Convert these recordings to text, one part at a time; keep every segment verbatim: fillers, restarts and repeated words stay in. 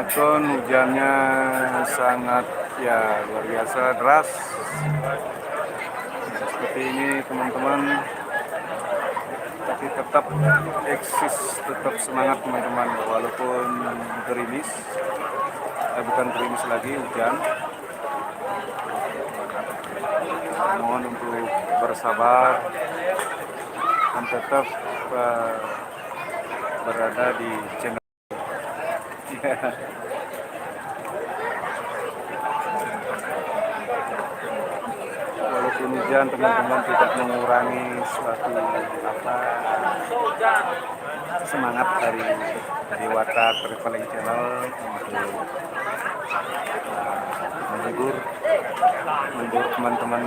Kon hujannya sangat, ya, luar biasa deras. Seperti ini, teman-teman. Tapi tetap eksis, tetap semangat, teman-teman, walaupun gerimis. Eh, bukan gerimis lagi, hujan. Mohon untuk bersabar dan tetap, eh, berada di channel. Walaupun hujan, teman-teman, tidak mengurangi suatu, apa, semangat dari Dewata Traveling Channel untuk, uh, menghibur, menghibur teman-teman.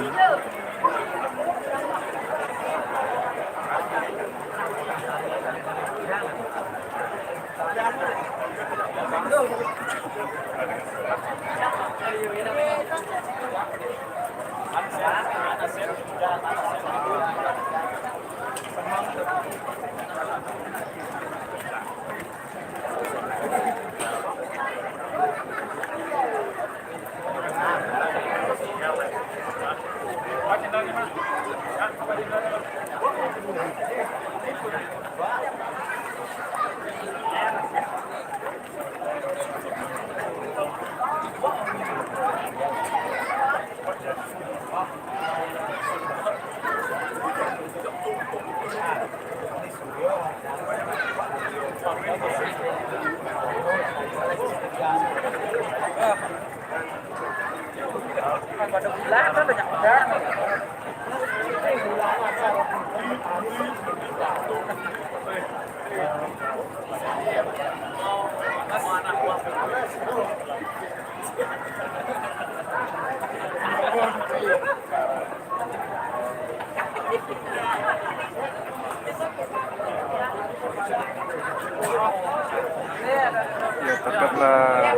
Ya, tetaplah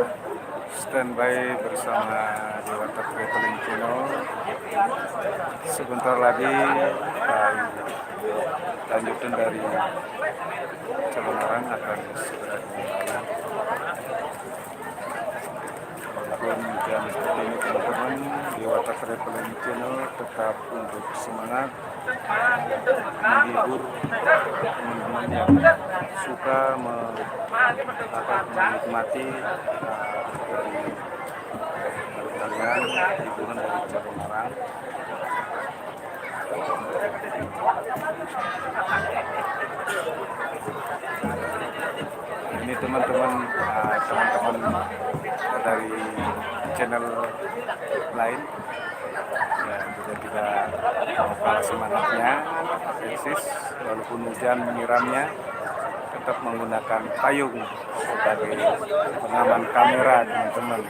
standby bersama Dewata Traveling Channel. Sebentar lagi, eh, lanjutan dari Calonarang akan segera dimulai. Walaupun hujan seperti ini, teman-teman, Dewata Traveling Channel tetap untuk semangat menghibur teman-teman yang suka me-, apa, menikmati, uh, dari kalian, hiburan dari Calonarang. Ini teman-teman, uh, teman-teman dari channel lain, ya, juga tidak mau kalah semangatnya, eksis, walaupun hujan menyiramnya, tetap menggunakan payung sebagai pengaman kamera, teman-teman.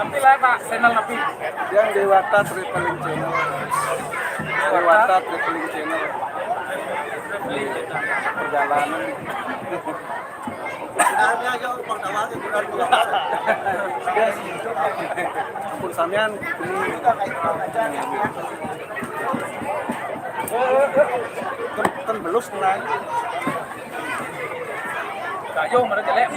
Tapi lah, Pak, channel napi? Yang Dewata Traveling Channel. Dewata Traveling Channel. Perjalanan. Ampun sampean, ini kan, kan belus mulai. Kayo mana jelek.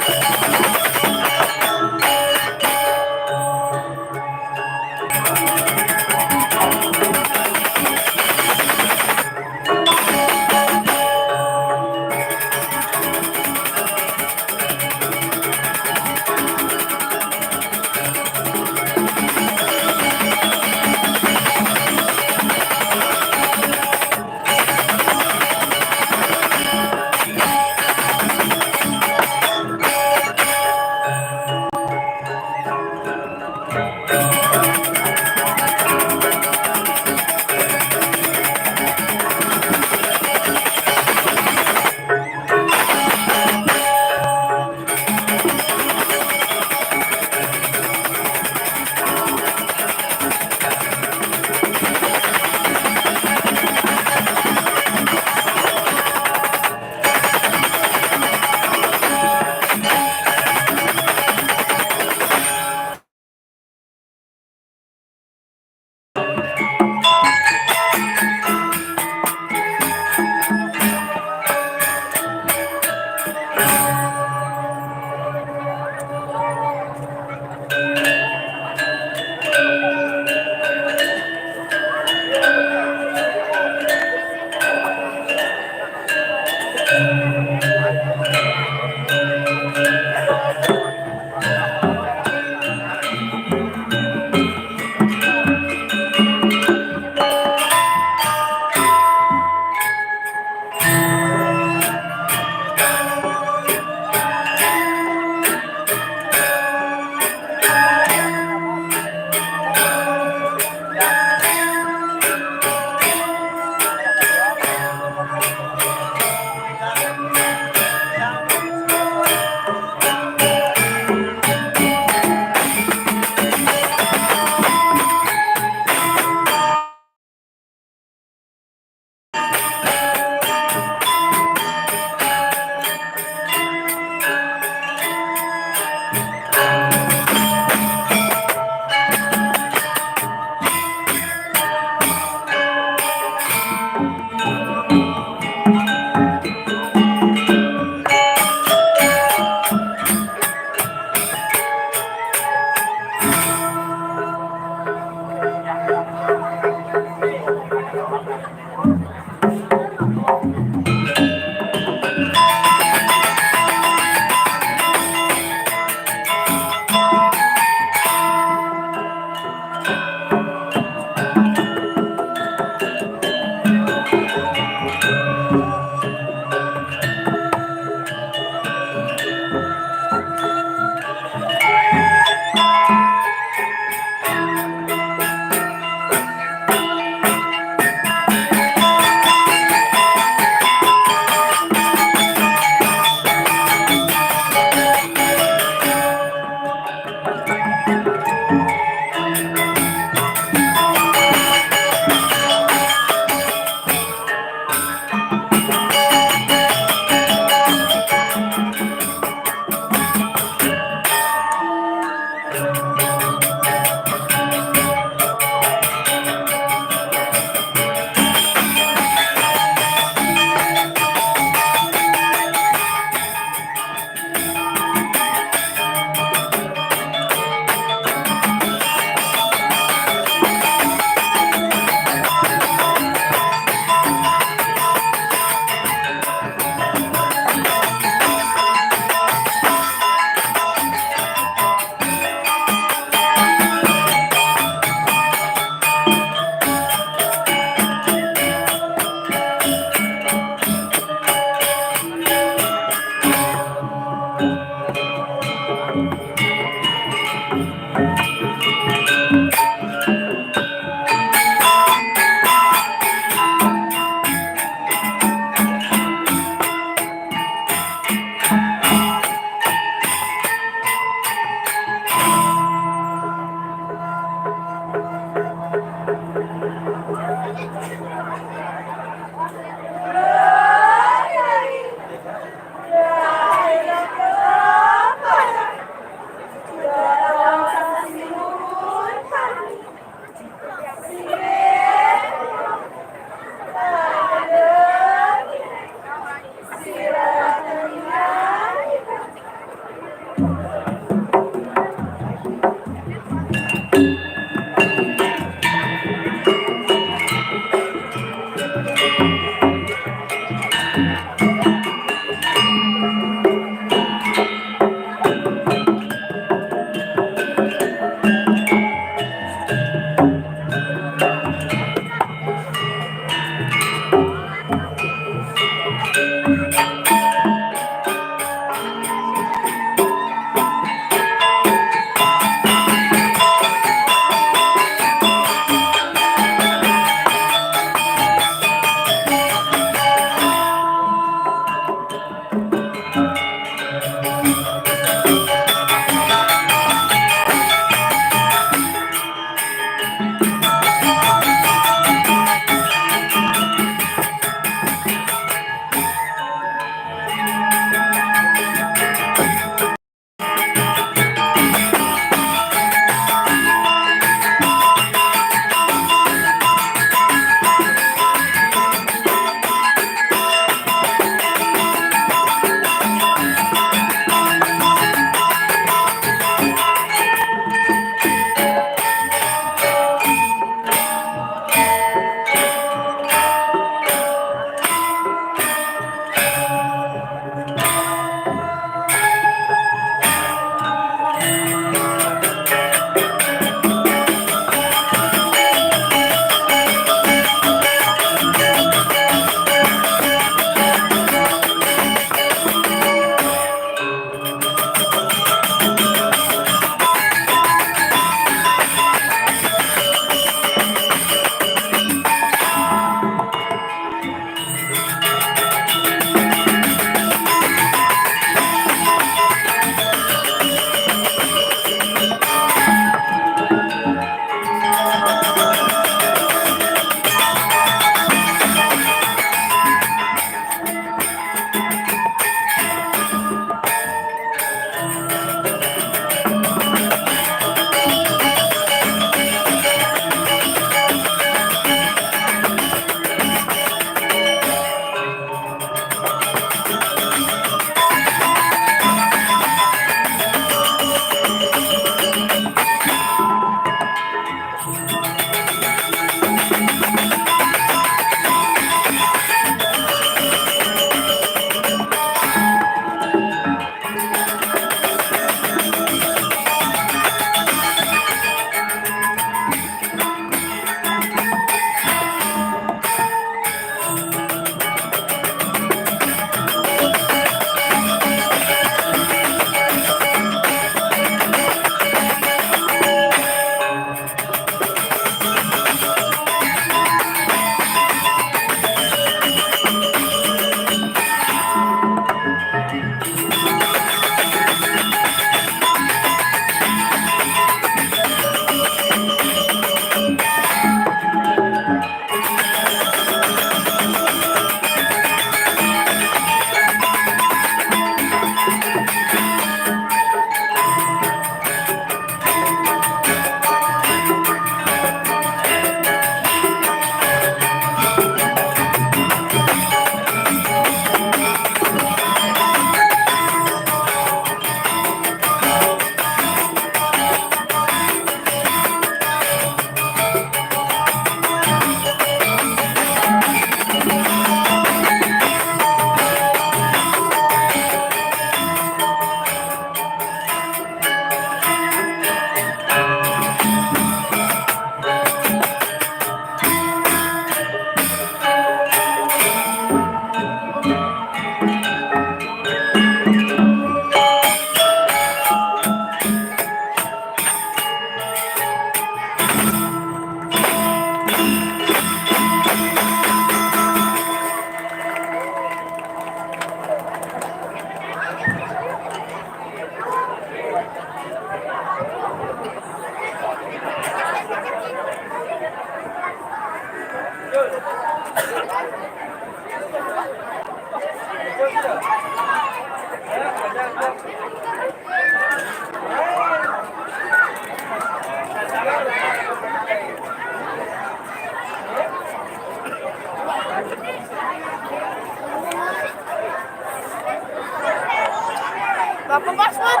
Bapak Basman.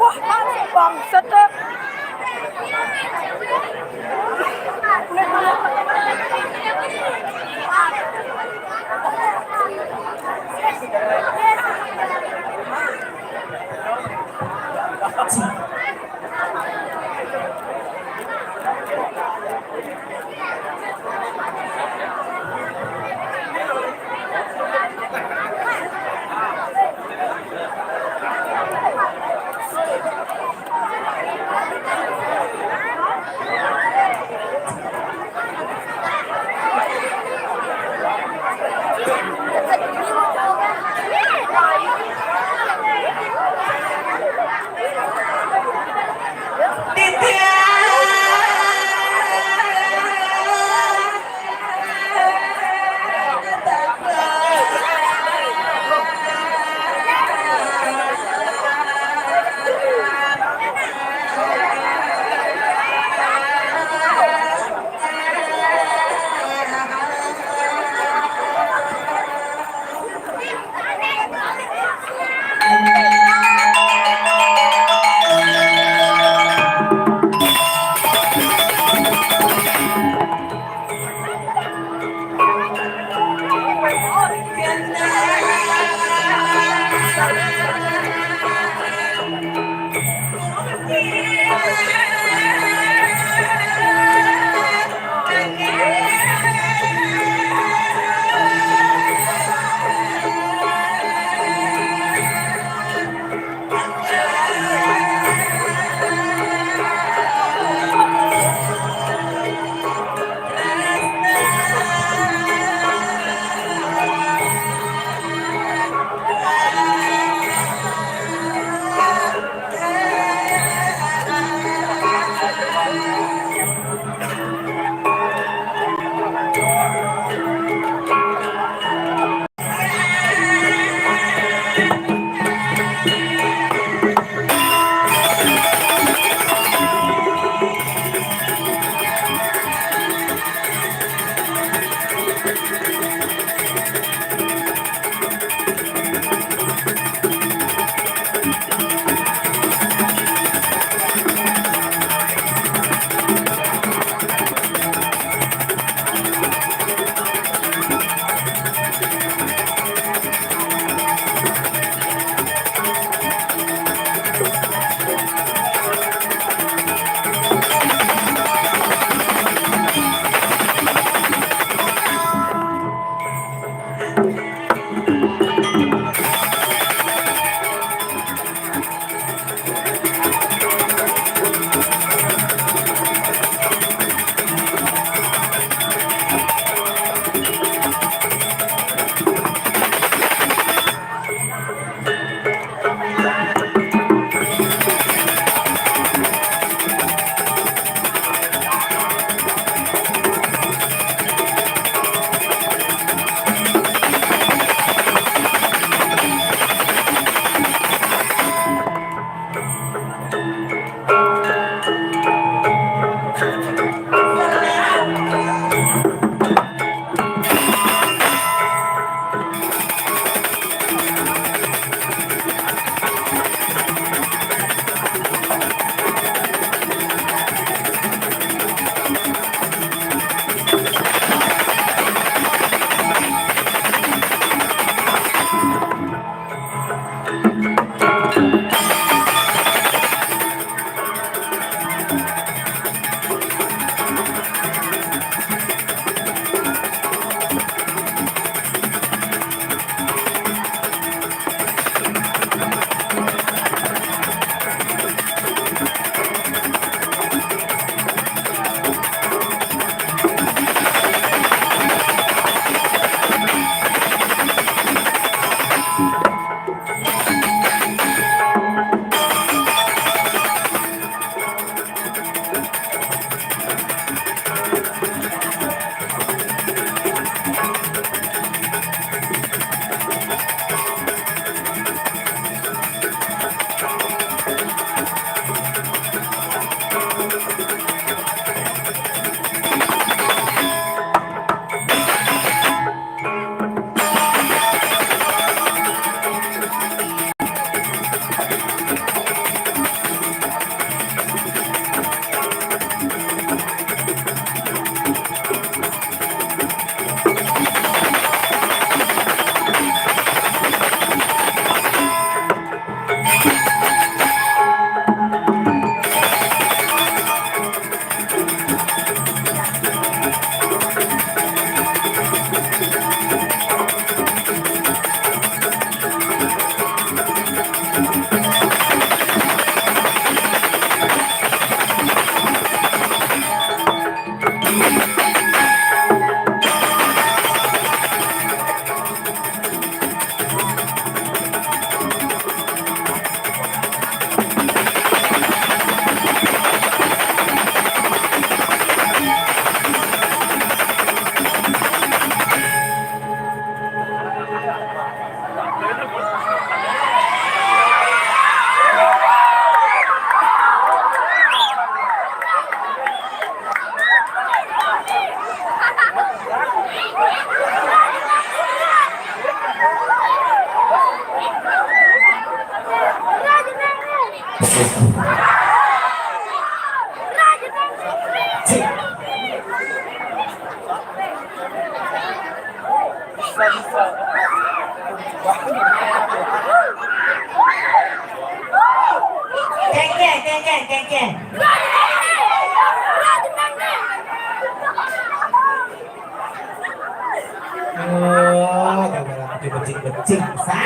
Wah, bangsat, eh. Kengkeng, kengkeng, kengkeng. Oh, gara-gara becing-becing, sa.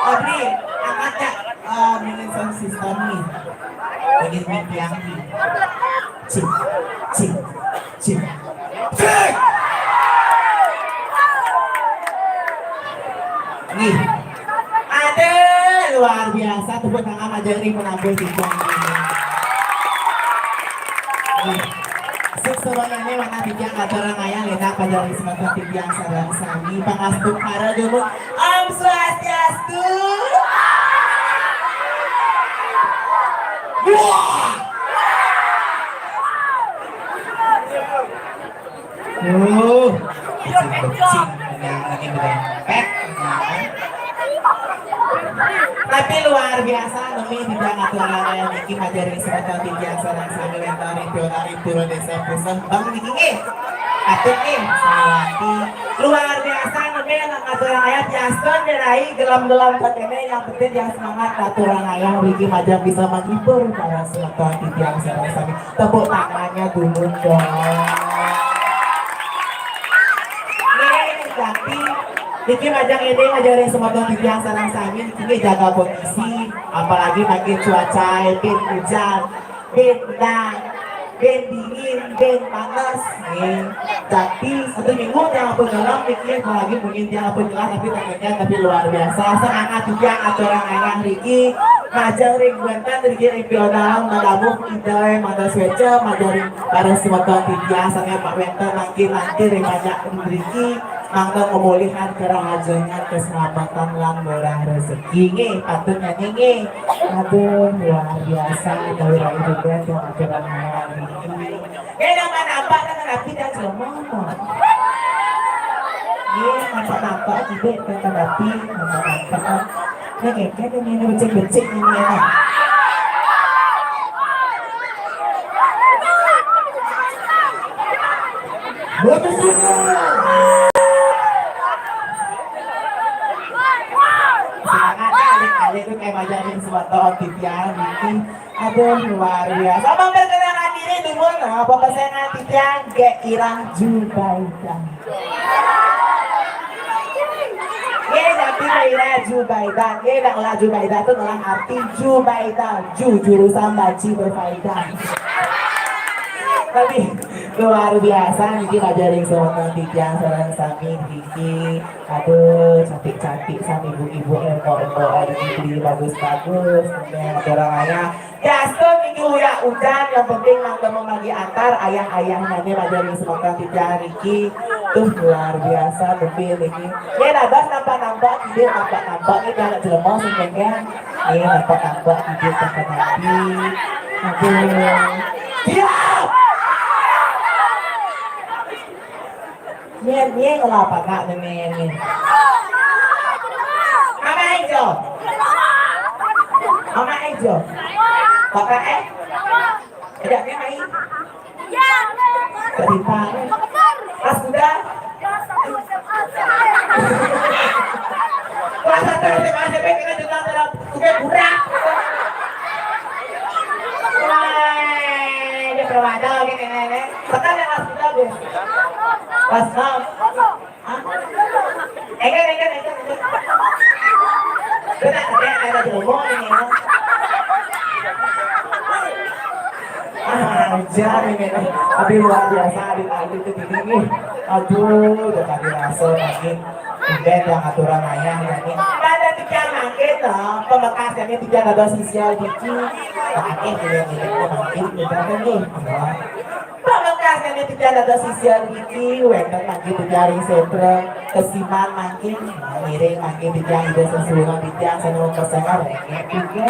Abdi, angkat ya, eh, mungkin sound system nih. Mungkin mic yang nih. Cik, cik, cik, cik. Nih. Aduh, luar biasa. Tepuk tangan aja nih menampung tiga. Nih. Suk sebenarnya mana tiga kata orang ayah lenak pada semeton tiga sareng sami. Pangastup para dulu. Om Swastiastu. Wah. Uh, becing-becing, yang lagi berempet, ya kan? Tapi luar biasa, nami tidak ngatur lalai niki majaring semeton tiga sareng sami wénten ring Pura Desa Puseh Bang niki nggih. Atur nggih, Sawati. Luar biasa, nami ngatur lalai piaston derai gelem-gelem kéné, yang penting yang semangat ngatur lalai niki majaring bisa menghibur para semeton tiga sareng sami. Tepuk tangannya dulu dong. Nih, tapi niki majaring ini ngajarin semeton tiga sareng sami niki jaga kondisi, apalagi makin cuaca bin hujan, bin endang, bin dingin, bin panas. Nih, tapi satu minggu yang aku dalam niki apalagi mungkin dia aku jelas tapi tangannya tapi luar biasa semangat juga aturan ayah Riki. Majeng ring wénten riki ring pionalang madabuh Ida Mangda Suéca, majeng ring para semeton titiang sané wénten mangkin-mangkin ring panjak riki, mangda pemulihan kerahajengan, keselamatan lan murah rezeki. Nggih, patut nyanyi nggih. Aduh, luar biasa, Dewi Rai Dudan yang aturan ayah riki. Nggih, napa nampak kan rapi dan selama. Nggih, napa nampak juga kan rapi, napa nampak. Nggih, kan ini becik-becik ini ya. Bagus. Semangat kali-kali itu kayak ngajarin semeton titiang bikin. Aduh, luar biasa. Abang perkenalkan diri dulu, nah, apa pesengan titiang, Gék Irah Jubaidah. Nggih, tapi Gék Irah Jubaidah. Nggih, nek lah Jubaidah itu adalah arti Jubaidah, ju, jurusan banci berfaedah. Tapi luar biasa niki ngajarin semeton titiang sareng sami niki. Aduh, cantik-cantik sami ibu-ibu, embok-embok, aduh, beli bagus-bagus. Nggih, orang ayah. Dasar minggu ya ujan, yang penting mangga membagi antar ayah-ayah nane majeng ring semeton titiang riki. Tuh luar biasa tebih niki. Ya dados nampak-nampak, tidak nampak-nampak nih anak jelema sing kéngkén. Nih nampak-nampak tidak nampak nabi. Aduh. Diam! Nyén, nyén, ngelapa kak, nyén, nyén. Mama Ejo. Mama Ejo. Bapak eh? Ada nyén main? Cerita. Pas udah. Kelas satu S M A S M P kita dengar dalam Tukang burak. Wah, dia perwadah lagi nenek-nenek. Sekarang yang kelas berapa, Gus? Kelas enam. Hah? Enggak, enggak, enggak, enggak. Ajar ini, tapi luar biasa, adik-adik itu ini. Aduh, udah tadi rasa makin. Udah yang aturan ayah ini. Pada tiga makin, toh. Pamekasnyané tiga ada sisian biji. Makin ini, ini makin, ini nih. Pamekasnyané tiga ada sisian biji, wénten makin tiga ring sétra, kesiman makin, ngiring makin tiga ida sesuwungan tiga sanu kesengar, tiga.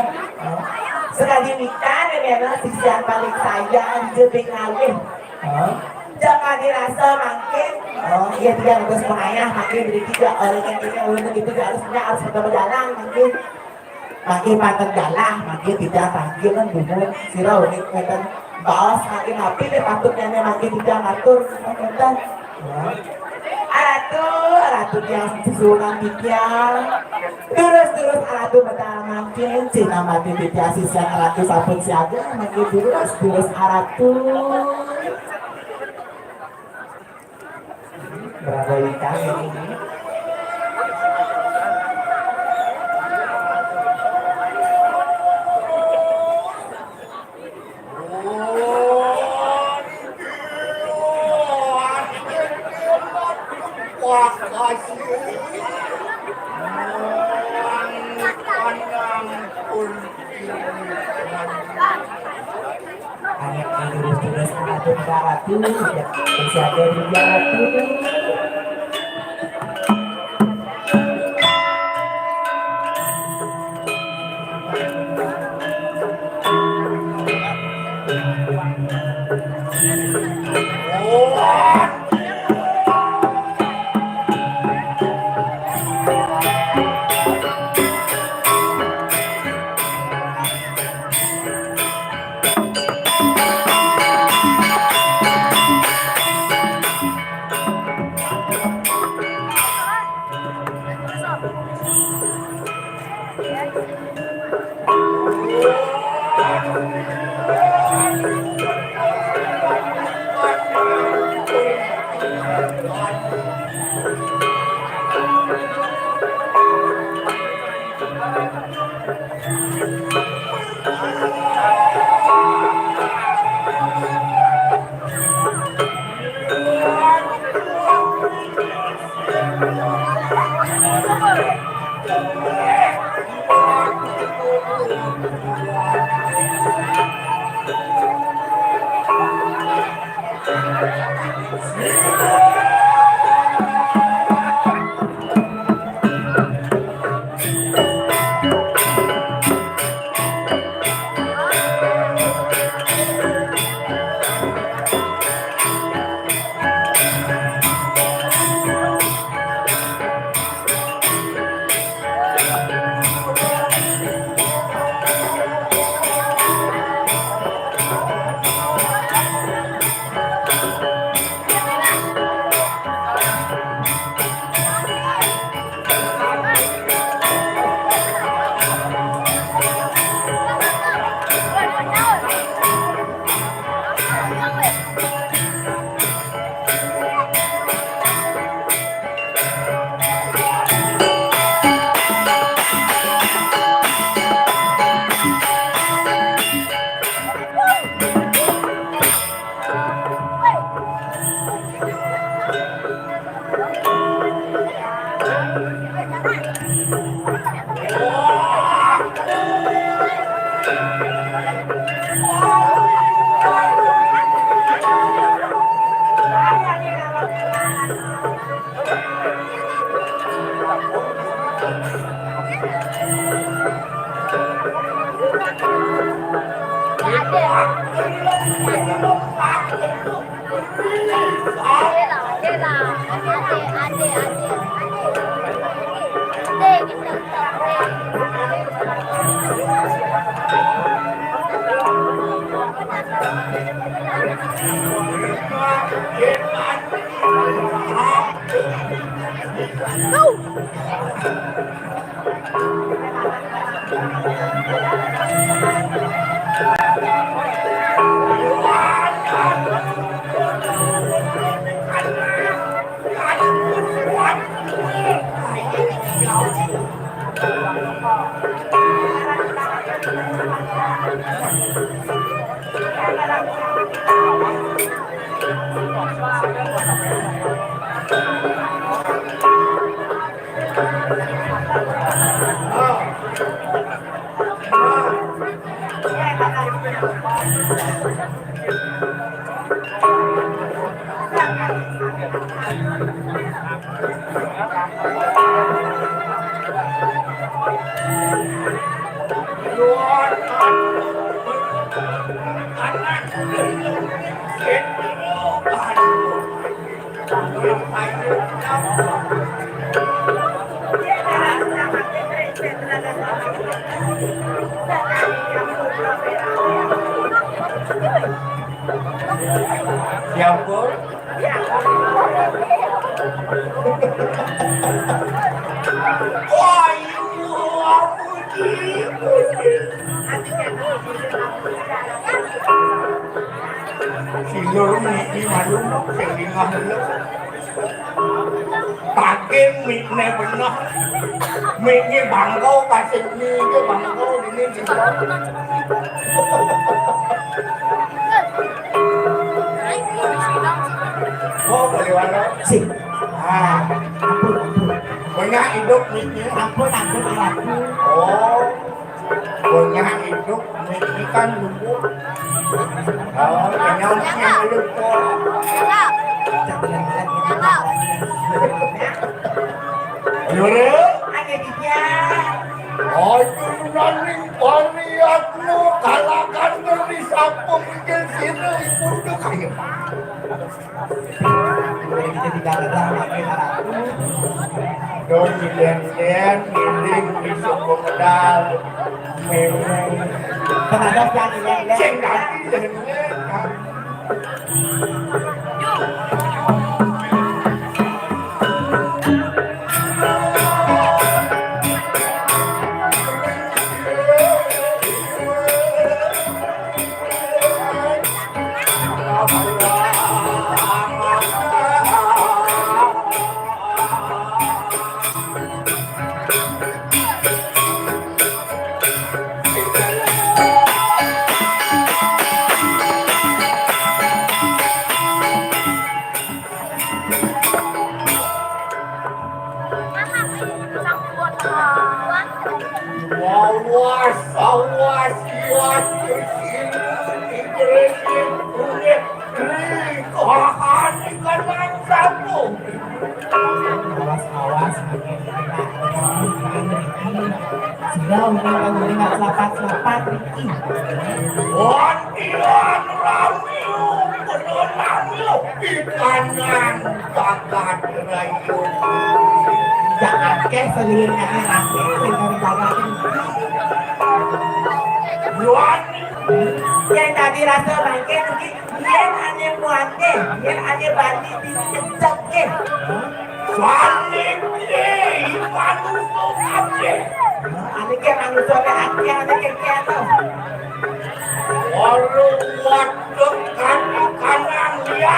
Sekali nikah, ini adalah sisian paling sayang, jebing ngalih. Jangan dirasa makin, oh, iya, tiga bagus pengayah, makin beri tiga, oleh yang ini, ulun gitu, harus punya, harus bertemu jalan, makin. Makin panten galah, makin tidak tangkil kan dumun. Sira unik ngeten baos makin api deh patutnya nih makin tidak ngatur ngeten. Ya. Aratu, aratu tiang susunan tiang. Terus-terus aratu betara makin, Cina mati tiang sisian aratu sampun siaga, makin terus-terus aratu. Berapa ikan ini? Wah, kasih. Anak yang lurus-lurus, anak tuh, anak tuh, ya. Bisa ada juga, tuh. Siapa? Wah, iya, puji, puji. Si Nur niki malu, sing lingah lho. Pakai mikne bener. Mikne bangko, kasih mik bangko, ini bisa. Oh, boleh warna. Sih. Ah, ampun, ampun. Banyak hidup mikne. Ampun, ampun, ampun. Oh. Banyak hidup mikne kan lupa. Oh, kenyang yang lupa. Lure? Ada dia. Ayo naning pariatmu kalakan dari sapu mikir sini untuk kayu. Kita tidak ada lagi. Don di den-den, ngiling di suku medal. Memang. Tenaga yang ini, ya. Sing dadi den-den. Awas, awas, awas, awas, awas, makin kena. Sudah, udah, udah, udah, nggak selapat-selapat, Riki. Wantilan ramiu, bener ramiu, di kanan bakat rayu. Jangan ke seluruhnya rame, dengan bakat ini. Yuan. Yang tadi rasa bangke, mungkin Yén ané muané, yén ané bani dicecek ké. Saling yé, manusa kabéh. Ané ké manusa ké akéh, ané ké kéto. Ora wadek kani kanang ya.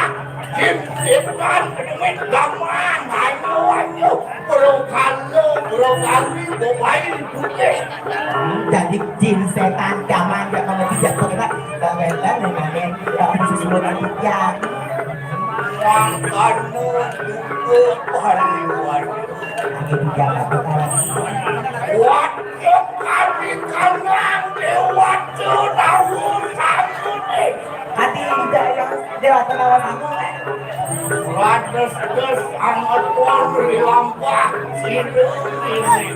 Jin setan penyemit gaman, ayo, ayo. Bro kalo, bro kali, bobai putih. Jadi jin setan gaman ya, kamu tidak pernah. Bawétan namanya, ya, susunan tiga. Mangkana buka pariwan. Lagi tiga, Pak. Waduh, kami kanang Déwata Nawa Sangguni. Ati tidak yang Déwata Nawa Sangguni. Wates des angeton rilampah sidung ini.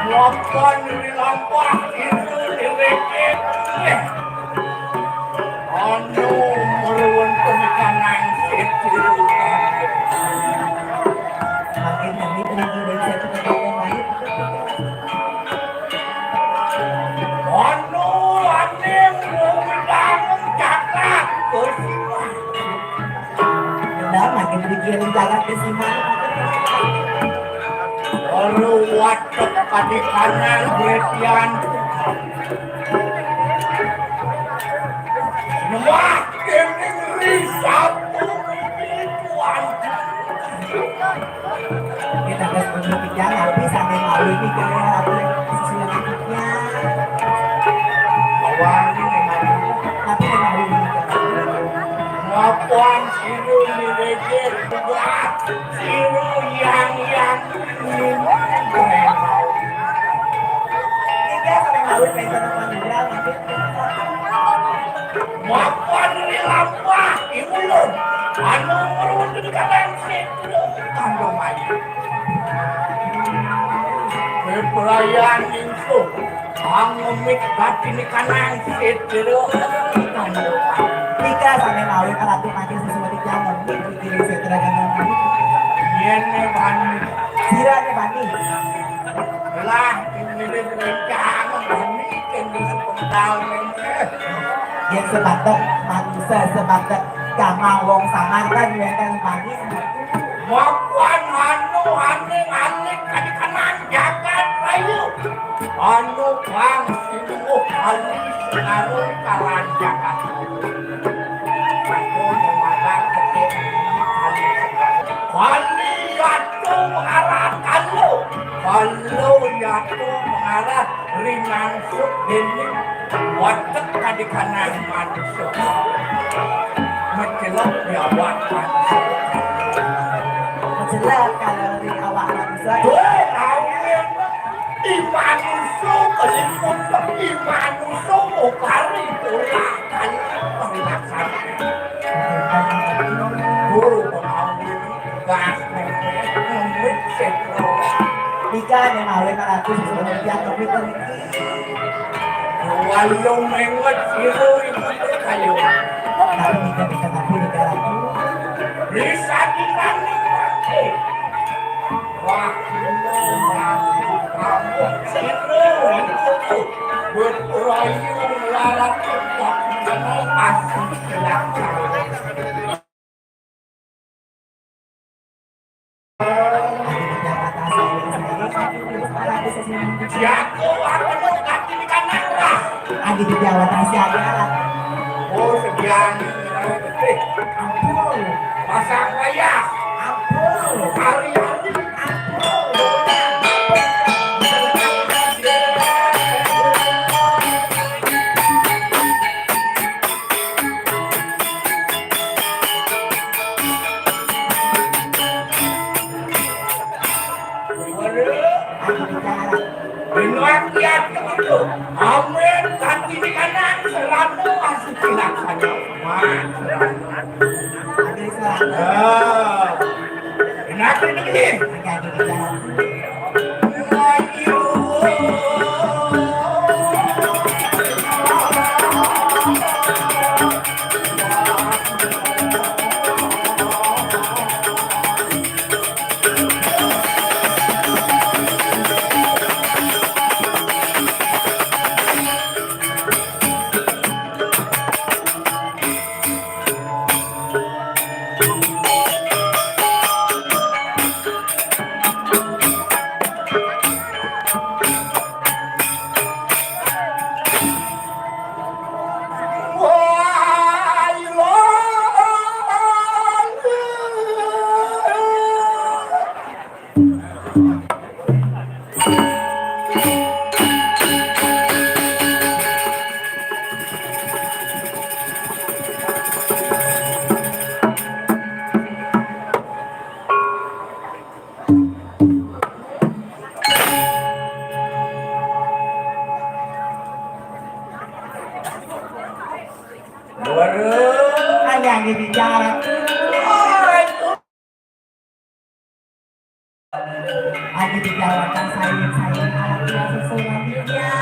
Lapan rilampah itu dirikit. Anu meruntuh kanang situ. Makin kami penonton dari satu ke yang lain. Anu aning wong dangun jagat. Nah, makin pikirin jagat ke sini. Anu watek kadikanan bretian. Wah, ini risap. Tuan. Kita tes pendidikan, tapi sampai malu ini kalian lagi sesuai hidupnya. Bawang ini memang. Tapi memang ini. Ngapuan siru di deket juga. Siru yang yang ini. Ini dia sampai malu pengen sama Madura, mungkin. Ngapuan ini lampah, ibu lu. Anu meruntuh di kalian sih. Tandung aja. Pelayan itu, ang umik dati ni kanang sitiro. Tandung aja. Ika sampai malu kalau aku mati sesuai di jalan. Ini kiri setra kan. Iya nih, Bani. Sira nih, Bani. Lah, ini rencana Bani, ini sepenggal nih. Yang sebatek, manusia sebatek, gamal wong samar kan, ya kan, Bani. Mapan anu aning-aning kadikanan jagat rayu. Anu bang sinuwuh kali sinarung kalan jagat rayu. Aku mengajar ketik kali sinarung. Kali yatu mengarah kalu. Kalu yatu mengarah Rimangsuk dening watek kadikanan manusa. Mecelok di awak manusa. Mecelok kalau di awak manusa. Tuh, awin. Di manusa keliput, di manusa mokari pola kali panglaksana. Guru pengawin. Gas, ngomit, setro. Ika nih, mawe maratus, sebelum dia ngomit, ngomit. Walau mengot, siru, ikut, kayu. Tapi kita bisa ngaku di dalam. Bisa dibanding, mati. Wah, siru, ikut. Berpurayu, larat, tak mengenal, asik, gelap, Adi di Jawa Tasya aja. Oh, sekian. Ampun. Pasang wayah. Ampun. Hari-hari. Ampun. Amin, kanti di kanan, selalu masuk di laksana. Wah, selalu. Ah, enak ini. Waduh, hanya dibicara. Ayo dijalankan sayang-sayang aja sesuatu ya.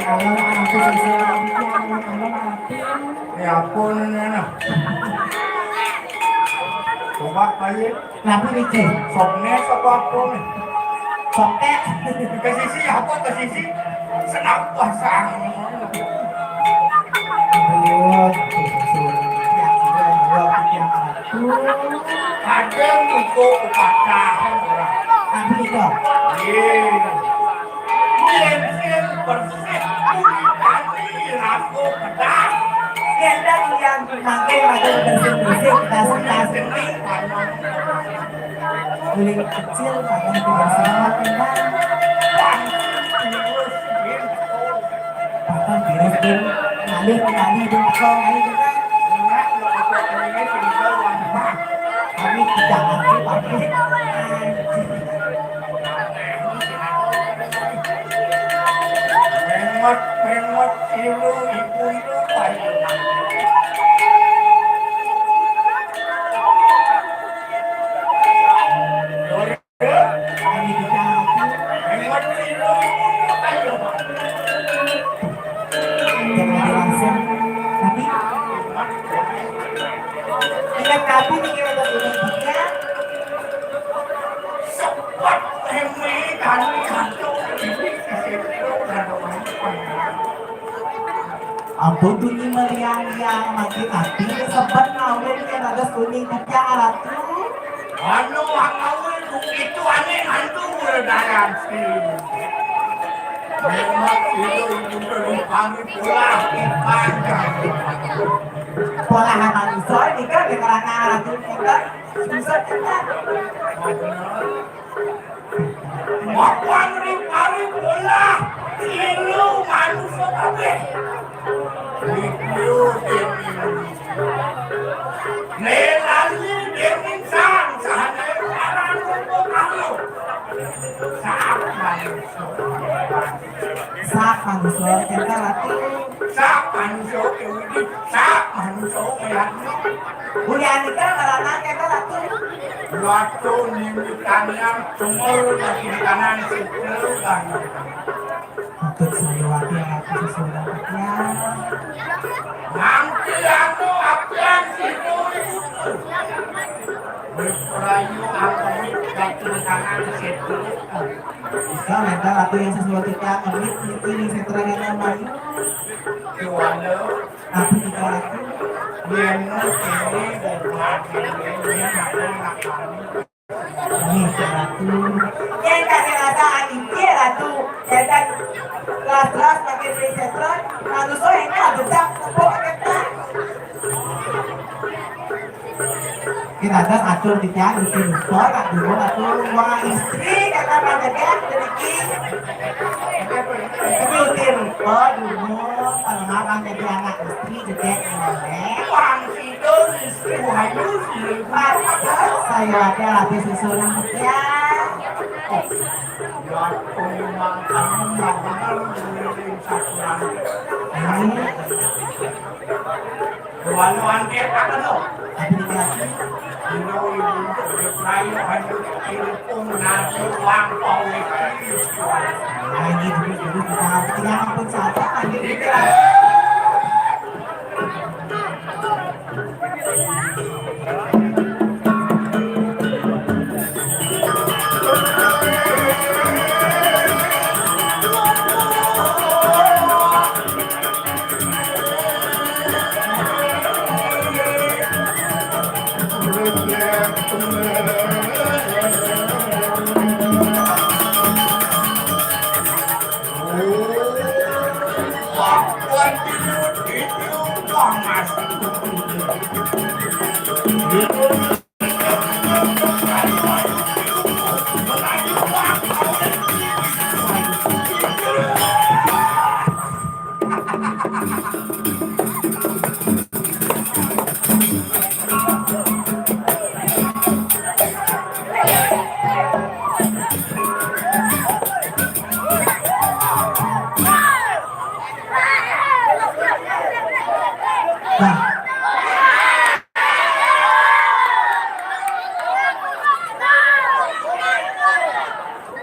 Alon Ratu Siswa Aditya, alon, alon Ratu. Ya ampun, ini anak. Coba, Pak Yé. Kenapa nih, Cé? Sok nés apa apa nih? Sok téh. Ke sisi apa, ke sisi? Senang pasang. Aduh, ampun, Ratu. Ya, sudah, ya, Allah, ya, Ratu. Ada buku pepatah orang. Tapi itu. Iya. Yén sing bersih, kulit kami rapuh kedah. Yén dak yang maké rada bersih-bersih, tas-tas. Kulit kecil, tangan dibersihkan, kan? Pakai virus, Din. Ngalih, ngalih, Din. Ngalih, Din. Kami tidak ngerti, Pak. Mengot, mengot, ilu, ibu, ilu, ayo. Mengot, ilu, ibu, ayo. Jangan langsung. Tapi ingat, tapi nih, kita udah, ya. Sepot, heme, kami, kantor, ini, S M P, udah ada orang. Ampun, Tuni meliang-liang, makin hati, sebet ngawin, kan ada Tuni tiga ratu. Anu, wong ngawin, itu aneh, hantu, udah dalam sih. Memang itu, itu, itu, kami pulang, panjang. Pola manusia ini kan, karena ratu kita, susah kita. Makan ring-ring bola, ilu manusia kabéh. Iku déning. Lélali déning sang, sahanaé para rupa makhluk. Sak manusia. Sak manusia, kita ratu. Sak manusia, Déwi. Sak manusia, Déwi. Ulianika ngaranan éta ratu. Ratu nini taniang cemol bagi kanan setel banget. Untuk santriwati ratu sesudah ya. Nanti anu apian situ. Berperayu angkami bagi kanan setel. Jika mental ratu yang sesuai kita kemit itu yang saya terangkan namanya. Kiwala. Tapi kita ratu. Yén ini bukan ini, ini ratu. Yén tak dirasa aditya ratu. Datang kelas-kelas pakai prisetron. Manusia ini ratu tak tepuk kita. Kita ada atur di tiang, di sini. Kok tak dulu, atur ruang istri, kata Pak Jagat, sedikit. Itu utir, oh, dulu, kalau makan jadi anak istri, juga, eh. Wang Sidul, istri Wahyu, Sidul. Saya ada habis susunan, ya. Ya, memang kamu nggak benar, dengerin satuan. Ini. Walu angkét apa to? Tapi dikasih. Dino ibu untuk rayu hantu ilpung nasi wangkong. Lagi dulu, dulu kita tinggal pun saja, lagi kita.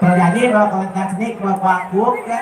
Perjani kalau kontak sini, kalau kuak-kuak, kan?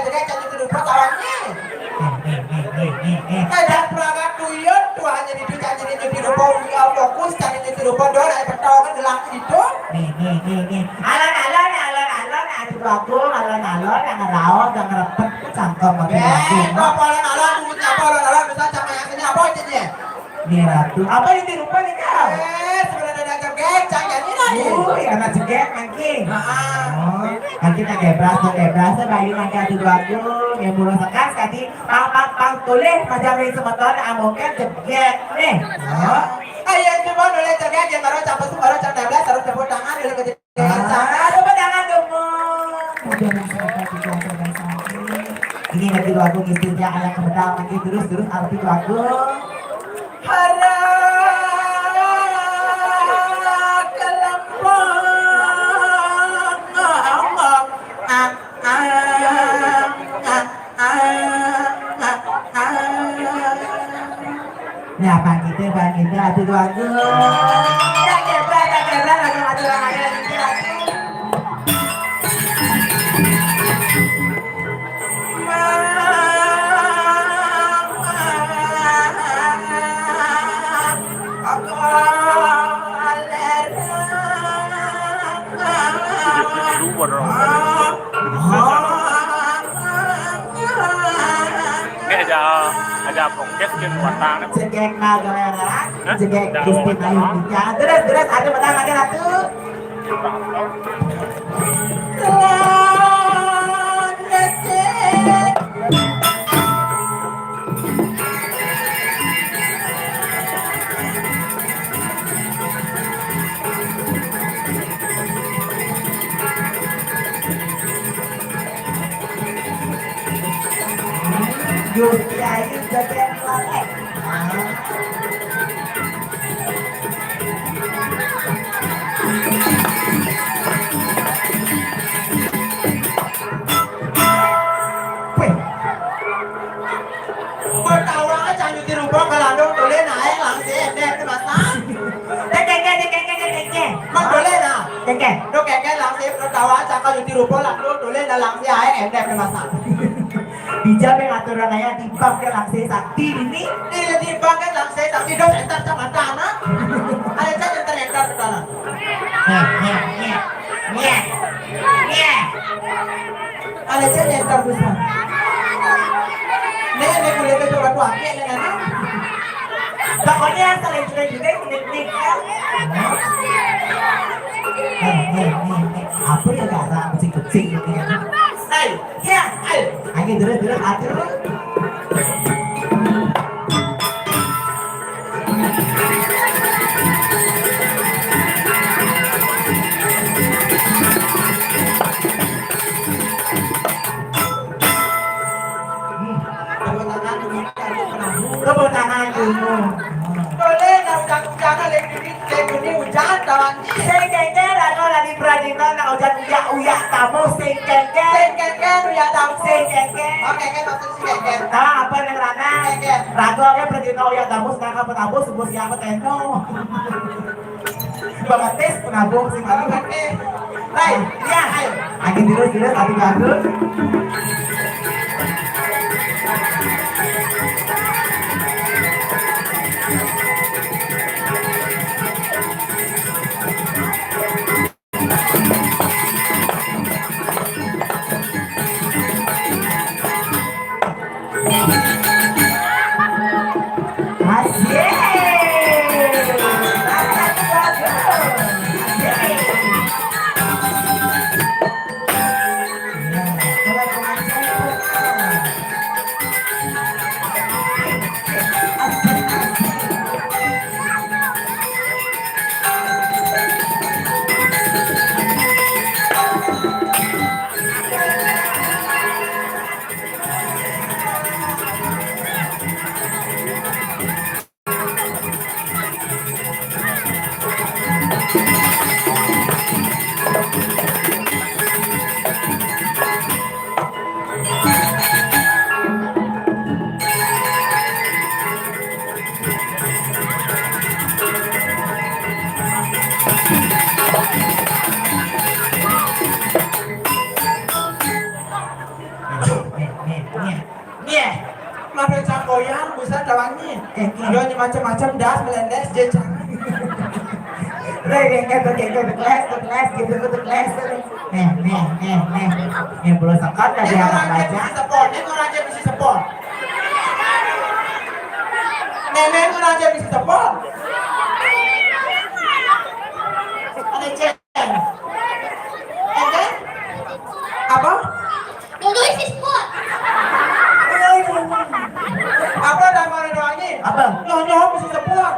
jegég-jegég, jangan nyuti rupa, tawon né. Éh, éh, éh, éh, éh, éh. Kadang perangkat tuyul, tuh hanya di janji nyuti rupa, fokus, jangan nyuti rupa, doang, ada petong, kan, gelang gitu. Nih, nih, nih, nih. Alon-alon, alon-alon, aduh, aku, alon-alon, yang ngeraos, yang ngerepet, cangkem, aduh, aku. Éh, apa alon-alon, duitnya apa alon-alon, bisa cangkem yang sini, apa aja nih? Nih, Ratu. Apa yang dirupa nih, kau? Éh, sebenarnya ada jegég, jangan ini lagi. Oh, ya, anak jegég, mangkin. Heeh. Oh, mangkin ada gebras, ada gebras, bayi mangkin atuh bagus. Ya, mulai sekarang, sekali, pang, pang, pang, tulis, macam ini semeton, amongkan jegég. Nih. Oh. Ayo, coba nulis jegég, yang baru capek, baru capek, baru tepuk tangan, dulu ke Ah, tepuk tangan dong, Mon. Udah masyarakat juga ada yang sakit. Ini nanti lagu istrinya ayah kemedal lagi terus, terus arti lagu. Hara kelempang. Ah, ah, ah, ah, ah, ah. Nah, Pak Gita, Pak Gita, aduh, aduh. Tak kebal, tak kebal, aduh, aduh, aduh, aduh, aduh. Aku Lupa dong. Ini aja, aja podcast ke luar tanah. Jegég naga merah, hah? Jegég Gusti Mayu. Ya, terus, terus, ada petang lagi, Ratu. Gusti Ayu joget lagi. Wih. Kok tawa aja nyuti rupa ke landung, tulis naik langsung, éh, éndék, pasang. Dék, dék, dék, dék, dék, dék, dék. Mang boleh, nah. Dék, dék. Dék, dék, dék, langsung, kok tawa aja kalau nyuti rupa landung, tulis, nah, langsung, aé, éndék, pasang. Dijawab yang aturan ayah di bank ke langsung sakti ini. Iya, di bank ke langsung sakti, dos, éntar, sama tanah. Ada aja éntar, éntar ke sana. Éh, éh, éh. Éh. Éh. Ada aja éntar ke sana. Nih, nih, kulit itu batu akik, nih, nih. Pokoknya yang saling sudah juga, nih, nih, ya. Éh, éh, éh, éh. Apa ya, gak ada kucing-kucing ini? Éh, ya, éh. Ayo, terus, terus, atur. Tepuk tangan dulu. Tepuk tangan dulu. Boleh, nah, udah, udah, lagi ini, lagi ini hujan, kawan. Sing kéngkén, rano lali prajita, nak hujan uyak-uyak tamu, sing kéngkén. Sing kéngkén, uyak tamu. Sing kéngkén. Oh, kéngkén, maksud sing kéngkén. Nah, apa yang rana? Kéngkén. Rago aja prajita uyak tamu, sedangkan penabuh, subuh siang peteno. Baptis, penabuh, sing mana? Baptis. Hai, ya, hai. Angin terus, terus, api bagus. Asik. Asik. Macam-macam das melendes je cang. Rek, rek, rek, rek, rek, kelas, kelas, gitu, gitu, kelas. Nih, nih, nih, nih. Nih, belum sekat tadi apa baca? Nih, orang aja bisa sepon. Nih, orang aja bisa sepon. Ada cek. Eh, kan? Apa? Dulu isi sport. Apa dah mana doanya? Apa? Nyoh nyoh mesti sport.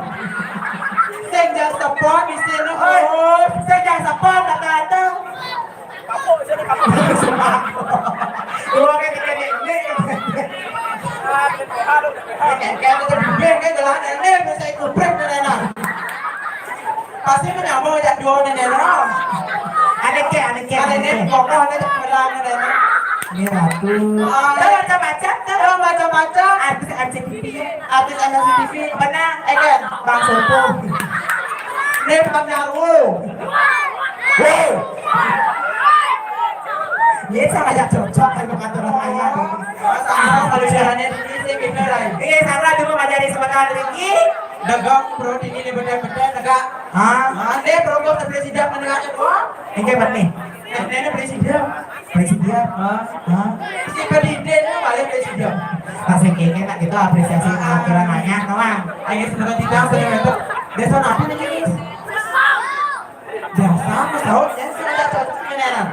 Sing jangan sport di sini. Oi, sing jangan sport kata-kata. Dua kali tiga kali ini. Kayak kayak itu bibir kayak jalan ini bisa ikut break dan enak. Pasti menyambung aja dua nenek roh. Ada ke, ada ke, ada ke. Pokok ada ke berang nenek. Ini ratu. Ada macam-macam, ada macam-macam. Artis R C T V, artis M N C T V. Benar. Eh kan, Bang Sopo. Ini Bang Jarwo. Wow. Ini sama aja cocok sama kantor saya. Sama kalau caranya ini sih beneran. Ini sama dulu aja di sebentar lagi. Dagang perut ini ni benda-benda negak. Ha? Ha, ni perokok tak boleh sidap mendengar je kau. Engke bani. Eh, ni ni boleh sidap. Boleh sidap. Ha? Ha? Si pendidik ni boleh boleh sidap. Tak sengkeke nak kita apresiasi orang banyak, kawan. Ayo, sebenarnya tidak, saya itu. Biasa apa ni, guys? Biasa, pesawat, ya, sudah cocok ni, nah.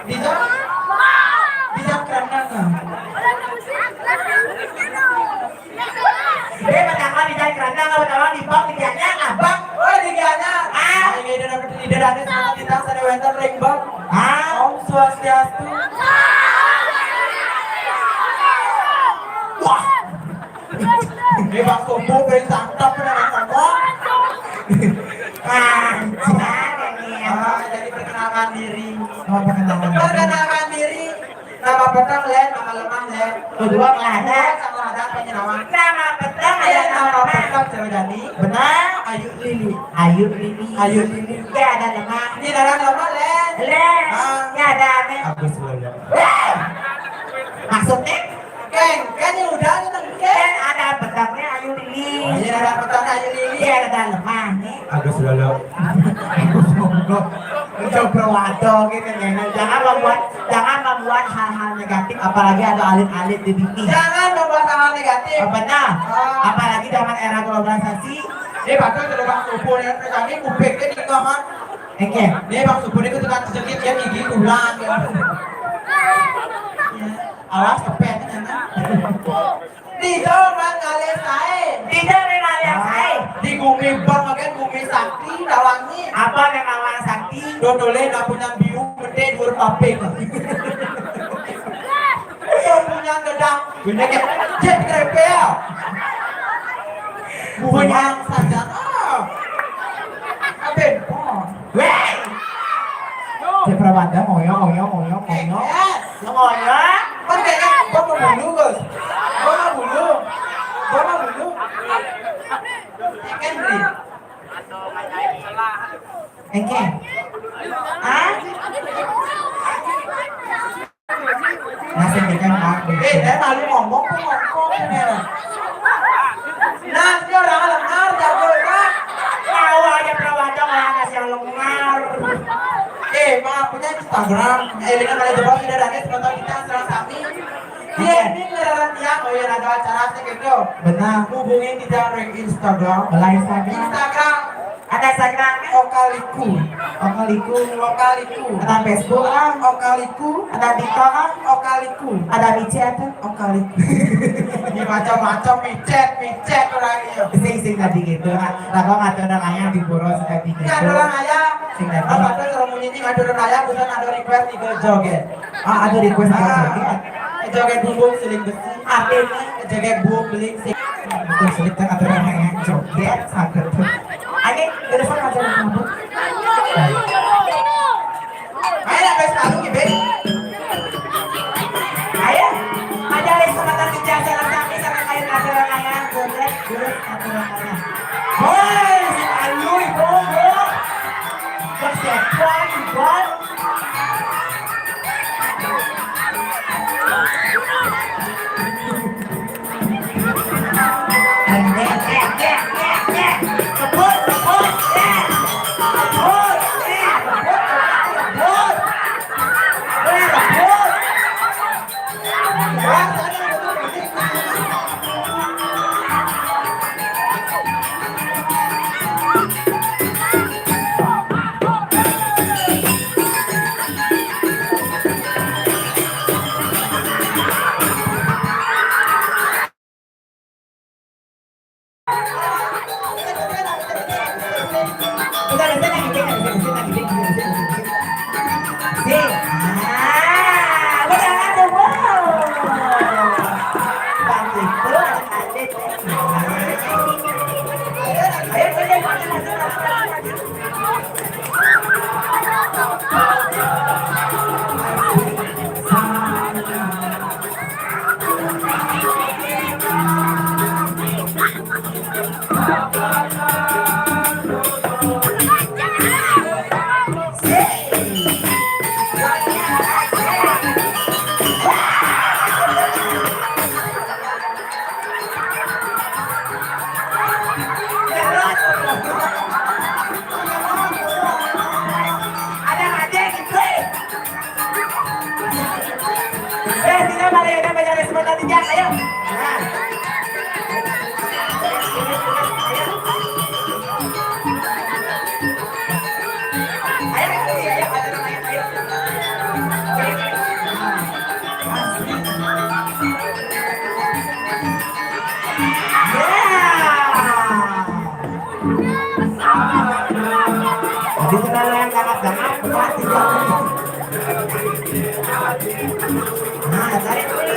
Bisa? Bisa kerana, nah. Dia pertama di jalan kerana, pertama di bang, di jalan abang. Oh, di jalan. Ah, ini dia dapat, dia dapat sama kita, saya wenter ring bang. Ah, Om Swastiastu. Wah. Ini bang Sopo, beri santap, kena ngomong. Lancar ini. Ah, jadi perkenalkan diri. Oh, perkenalkan diri. Perkenalkan diri. Nama petang, Len, nama lemah, Len. Kedua, Kelada. Kedua, sama ada penyenawan. Nama petang, eh, ada nama nama petang, cewek Dani. Benar. Ayu Lili. Ayu Lili. Ayu Lili. Ya, ada lemah. Ini darah lemah, Len. Len. Ah. Ya, ada aneh. Agus Lolo. Weh! Maksudnya? Keng, kan yang udah ada tadi, Keng. Kan ada petangnya Ayu Lili. Oh, iya, ada petangnya Ayu Lili. Iya, ada lemah nih. Agus Lolo. Agus Lolo. Coba waduh gitu, Nena. Jangan membuat, jangan membuat hal-hal negatif, apalagi ada alit-alit di B T. Jangan membuat hal-hal negatif. Oh, benar. Ah. Apalagi zaman era globalisasi. Ini bagus, coba ukur ya, kami kupiknya di kamar. Oke. Ini bang Subur itu tukang jejit ya gigi ulang ya. Ya. Awas kepet, Nena. Di zaman ngalih sae. Di zaman ngalih sae. Di gumi bang, makan gumi sakti, tawangi. Apa memang orang sakti? Dodole nak punya biu, gede, dua paping. Punya gedang. Punya ke-, jet kerepel. Punya saja. Ah. Apa? Weh. Cek perabanda, ngoyo, ngoyo, ngoyo, ngoyo. Ngoyo. Kan kayaknya gua mau bulu, Gus. Gua mau bulu. Gua mau bulu. Second, Ri. Engke. Hah? Masih bikin aku. Eh, saya malu ngomong, kok ngomong ini. Nah, dia orang lengar, jago orang. Tahu aja perawatan orang ngasih lengar. Eh, maaf, punya Instagram. Eh, dengan ada jebak tidak ada sebentar kita serang kami. Dia ini ngeraran tiang, oh ya, ada acara sih gitu. Benar. Hubungin kita dari Instagram. Mulai Instagram. Instagram. Ada Instagram. Okaliku. Okaliku. Okaliku. Ada Facebook ah. Okaliku. Ada TikTok ah. Okaliku. Ada micet ah. Okaliku. Ini macam-macam micet, micet orang ini. Sing sing tadi gitu. Lah kok ngatur orang ayah di boros tadi gitu. Ya orang ayah. Sing tadi. Apa tuh kalau munyi ini ngatur orang ayah, bukan ada request tiga joget. Ah, ada request tiga joget. Joget bumbung seling besi. Apa ini? Joget bumbung beling sih. Itu sulit kan aturan yang joget, sakit. Ayo, terus kan acara kamu. Ayo, sampai selalu, Ibe. Ayo, aja les sama tadi jasa, sama kayak aturan ayah, joget, terus aturan ayah. Hoi, selalu, Ibu, Bu. Persiapan, Ibu. Ada aja gitu. Eh, sini, mari, udah banyak respon tadi, Jang. Ayo. Nah. Ayo, ayo, ayo, ayo, ayo, ayo. Ya. Jadi, kalau yang gangap-gangap, buat tiga menit. Nah, tarik dulu.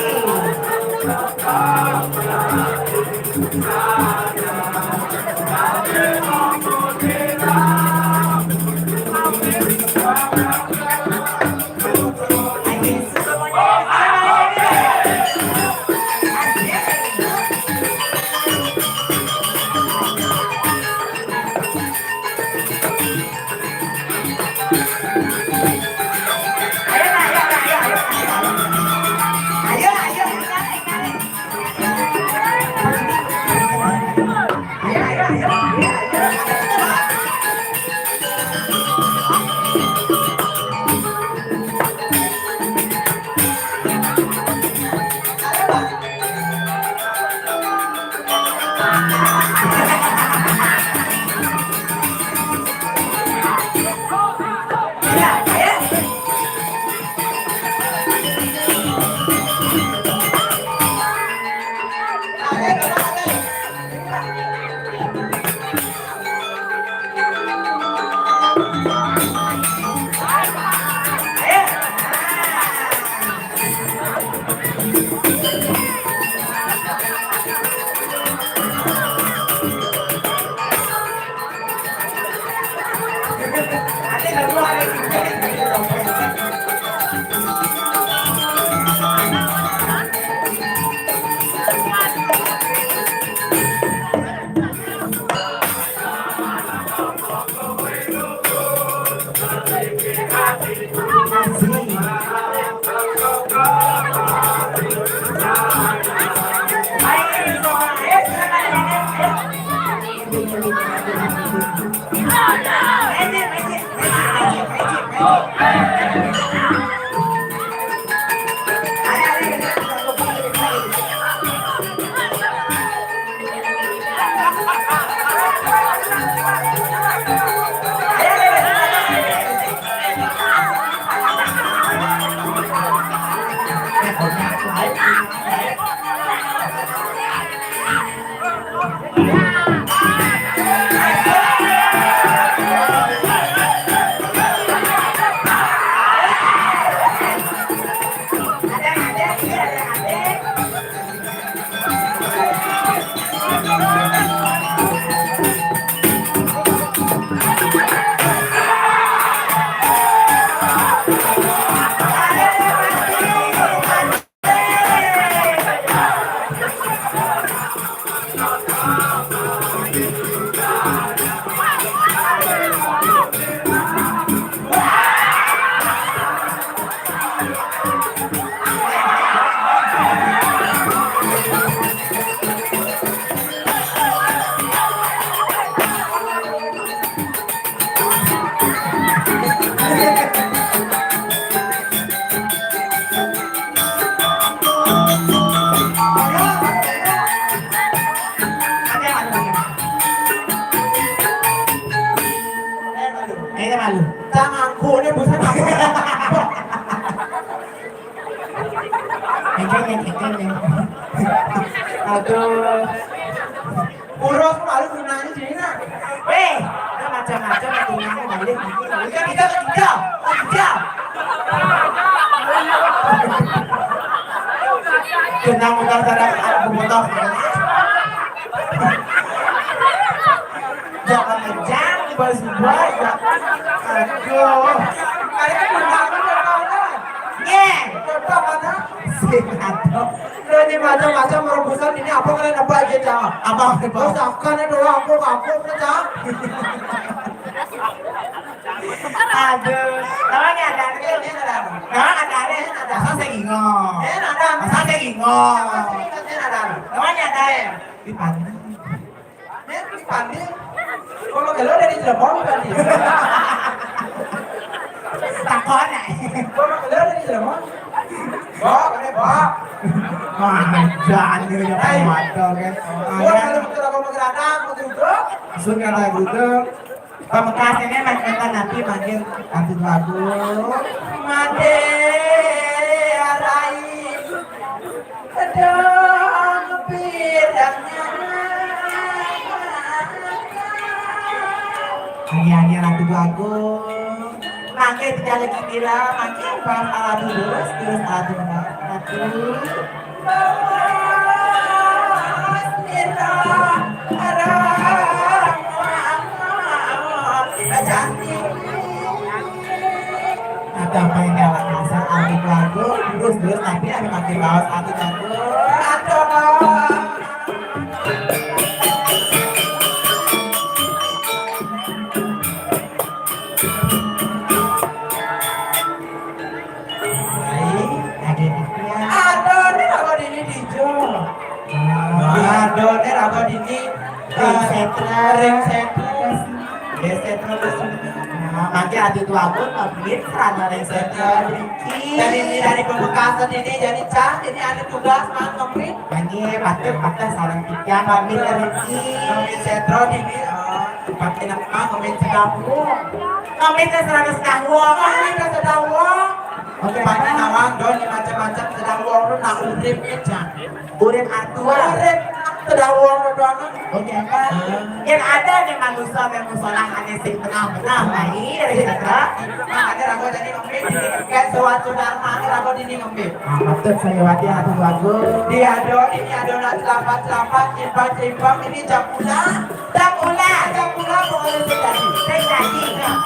Ini malu. Tanganku ini buset aku. Engkelnya, engkelnya. Aduh. Urus malu gunanya sini, nah. Weh, udah macam-macam, gunanya balik. Udah, kita, kita, kita. Kenang udah cara aku potong. Jangan ngejang, bos, bos. Aduh. Ada kan udah, udah, udah. Nye. Udah, udah, udah. Sing, aduh. Macam-macam rebusan ini apa kalian nebak aja, Cang? Apa, apa? Terus akan itu aku, aku, Cang. Aduh, namanya ada, ada, ada. Nah, ada, ada, ada. Masa saya ingat? Eh, ada. Masa saya ingat? Masa saya ingat, ada. Namanya ada ya? Di pantai. Dia di pantai. Kalau kalau dari Cirebon tadi. Takon ya. Kalau kalau dari Cirebon. Bok, ini bok. Wah, jangan dia punya mata kan. Gua kalau betul aku menggeradang, betul itu. Sun kata gitu. Pamekasnya mah kita nanti manggil Atu Agung. Made arai. Pedang pirangnya. Hanya-hanya Ratu Agung. Mangke tidak lagi bila, mangke pas alat terus, terus alat terus. Ratu. Bawas nira arang. Bacanti. Ada apa yang kawan masa, Atu Agung, terus, terus, tapi ada pakai bawas Atu Agung. Aduh. Baik, ada di dia. Ada di apa di ini, Dijo? Ada di apa di ini? Ring setra. Ring setra. Geser terus. Nah, mangke Atu Agung, pamit sarana ring setra, Riki. Jadi ini dari Pamekasan ini, jadi Cang, ini ada tugas, Mang, pamit. Mangke, patut, patut, sareng tiga, pamit, Riki. Pamit setra ini, eh, pakai nama, pamit sedawung. Pamit sedawung. Pamit sedawung. Oke, pakai nawang, don, macam-macam sedawung, lu nak urip, Cang. Urip artua. Urip sedawung doang. Oke, kan? Yang ada nih manusia yang musolah hanya sing tengah-tengah, nah, iya, gitu. Nah, ada ragu jadi ngombe, kayak suatu dharma, ada ragu ini ngombe. Ah, betul, saya wati Atu Agung. Dia ada, ini ada nak selamat-selamat, simpang-simpang, ini jam pula. Jam pula. Jam pula, pokoknya terjadi. Terjadi. Nah,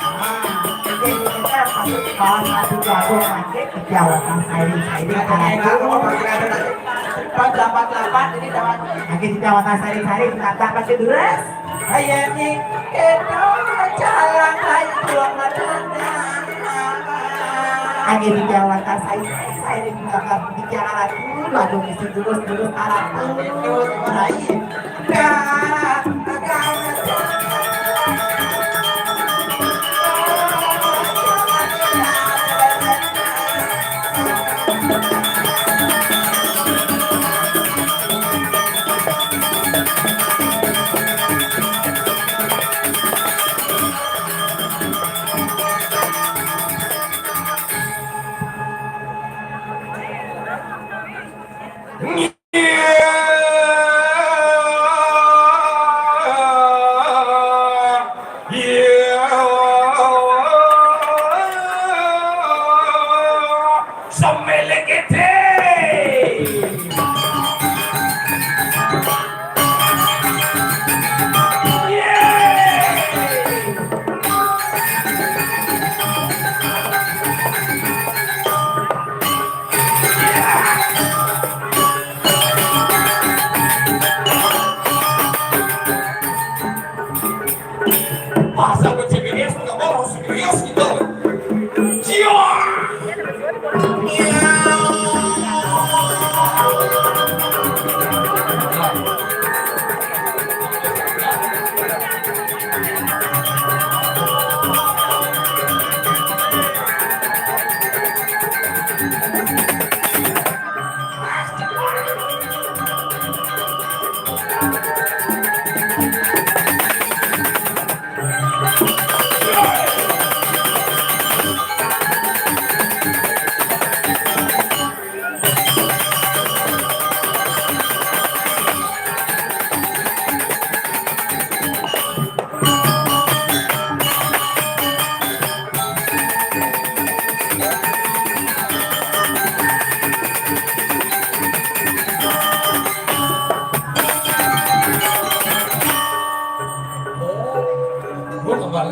jadi kita patut kawan Atu Agung, nanti kejawatan saya, saya ada. Pas dapat lapan, ini dapat. Lagi di kawasan sari-sari, kita tak pakai duras. Saya ni, kita jalan lain dua matanya. Lagi di kawasan sari-sari, kita tak bicara lagi. Waduh, mesti durus-durus arah. Terus, mulai. Dah, dah, dah. Semelekete. Masa gue C B S nggak mau serius gitu. Cia. Gua kebal.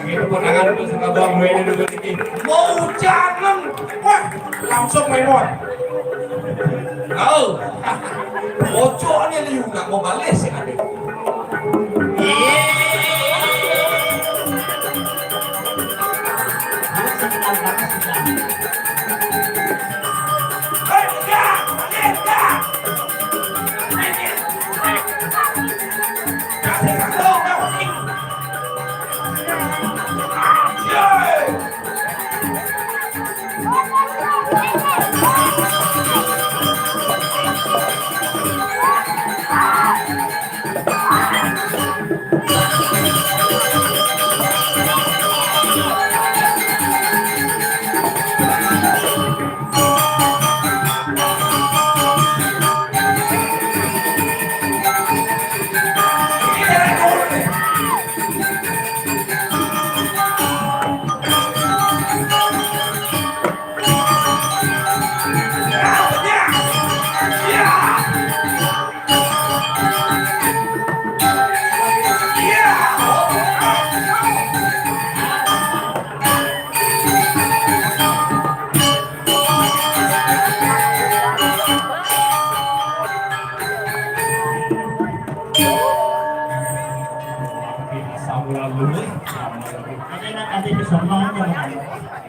Ini ponakan lu suka bang gue ini dulu ini. Mau jangan. Wah, langsung main, wah. Oh. Bocor ni liu nak mau balik sih nanti.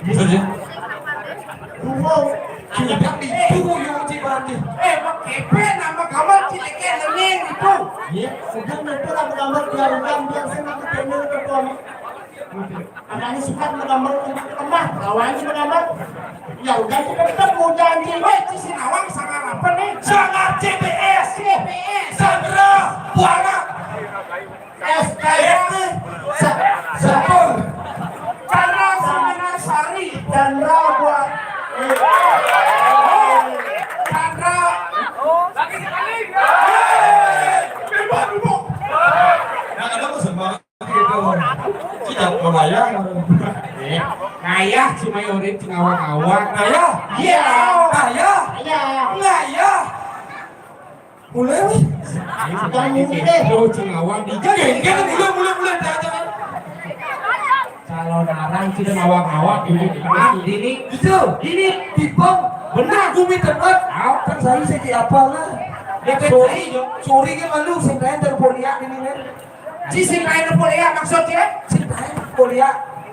Terus, ya? Duo. Sudah itu yo, Cik Bandi. Eh, mak kepe nama kawan Cik Leke Leneng itu. Iya, sudah itu lah gambar keluarga biar saya nak ketemu ke tuan. Anaknya suka gambar tengah, lawannya gambar. Ya udah, kita ketemu janji. Weh, Cik Sinawang sangar apa nih? Sangar C B S. C B S. Sandra Buana. S K Y. Sa-, Sapur. Chandra Sari. Chandra buat. Chandra. Nah, kenapa semua gitu? Tidak membayang. Eh, ngayah cuma urin cing awak-awak. Ngayah? Iya. Ngayah? Iya. Ngayah. Mulai, wih. Jangan mulai. Oh, cing awak di. Jangan, jangan, mulai, mulai, mulai, jangan, jangan. Calon arang cing awak-awak ini. Ini. Itu. Ini. Pipong. Benar. Bumi tempat. Kan saya sih apa lah. Ya, kan sorry, saya, Jo. Sorry kan malu, saya telepon dia ini kan. Ci sing lain apa ya maksudnya? Sing lain apa ya?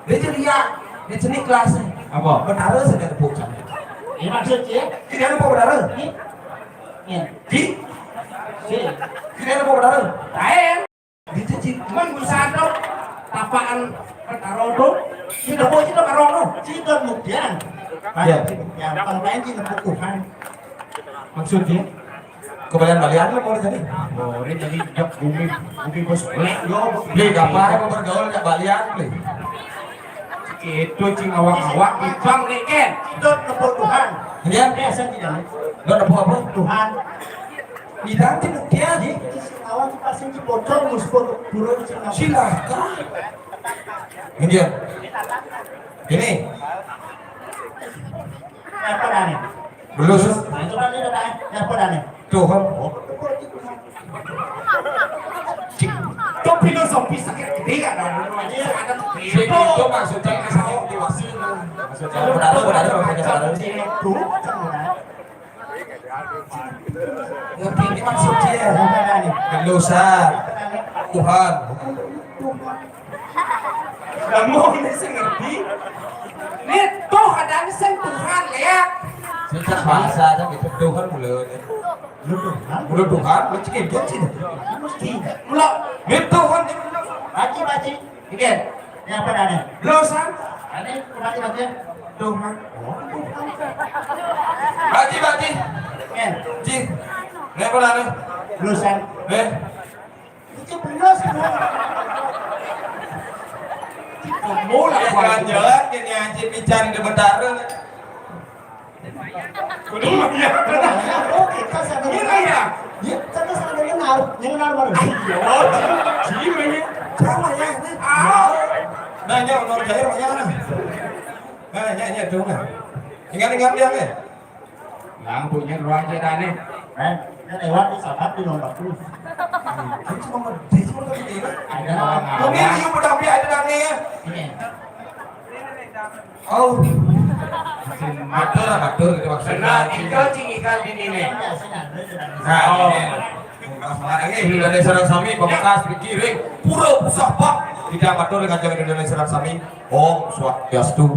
Dia jadi ya, dia jenis kelasnya. Apa? Betara sedang tepuk sana. Ini maksudnya? Tidak ada apa betara? Ini? Ini. Di? Si. Tidak ada apa betara? Lain. Di cuci. Cuman bisa ada tapaan betara tu. Kita buat kita karong tu. Kita kemudian. Ya. Yang paling lain kita butuhkan. Maksudnya? Kebalian-balian lo mau tadi? Oh, ini tadi jok bumi, bumi bos belek lo. Beli apa? Mau bergaul nggak balian, beli? Itu cing awak-awak, bang nih, Ken. Itu kebutuhan. Iya. Biasa tidak. Lo nepuk apa? Tuhan. Bidang cing dia. Awak tuh pasti dipotong, mus potong, turun, cing awak. Silahkan. Iya. Ini. Apa dah nih? Belum, Sus. Nah, itu kan ini dah, eh, apa dah nih? Tuhan. Oh, itu berarti Tuhan. Cik, itu filosofi sakit gede kan, dah. Ini ada. Cik, itu maksudnya saya diwasi, nah. Maksudnya benar, benar, maksudnya benar. Itu, macam mana? Tapi ini maksudnya. Apa dah nih? Dosa. Tuhan. Kamu ini sing ngerti? Ini tuh ada sing Tuhan, lihat. Sing bahasa aja gitu, Tuhan mulai. Lu Tuhan? Lu Tuhan, lu cekidot sih. Mesti. Mula. Ini Tuhan. Baca, baca. Oke. Ini apa dah nih? Lu, San? Ini kembali, baca. Tuhan. Oh, Tuhan. Baca, baca. Oke. Ji. Ini apa dah nih? Lu, San. Eh. Itu bener semua. Kamu lah, eh, jalan-jalan, ini aja bicara di Betara. Kudu mah ya. Oh, kita sadar. Iya, iya. Ya, kita sadar kenal, yang kenal baru. Ayo, sih, sih, ini. Sama ya, ini. Ah. Nanya honor jahil, nanya mana? Nah, nanya, nanya, dong, nah. Ingat-ingat dia, nih. Yang punya ruang aja dah, nih. Eh, ini lewat di sahabat di nomor tuh. Ini cuma, dia cuma kata dia. Ada orang. Mungkin awak. Dia udah ada dah, nih, ya. Iya. Oh. Matur, matur, itu maksudnya. Nah, itu cing ikan di sini. Nah, oh. Ini. Oke, dari sareng sami, pamungkas, dikiring, pura pusah, Pak. Tidak matur, kanjeng Indonesia sareng sami. Om Swastiastu.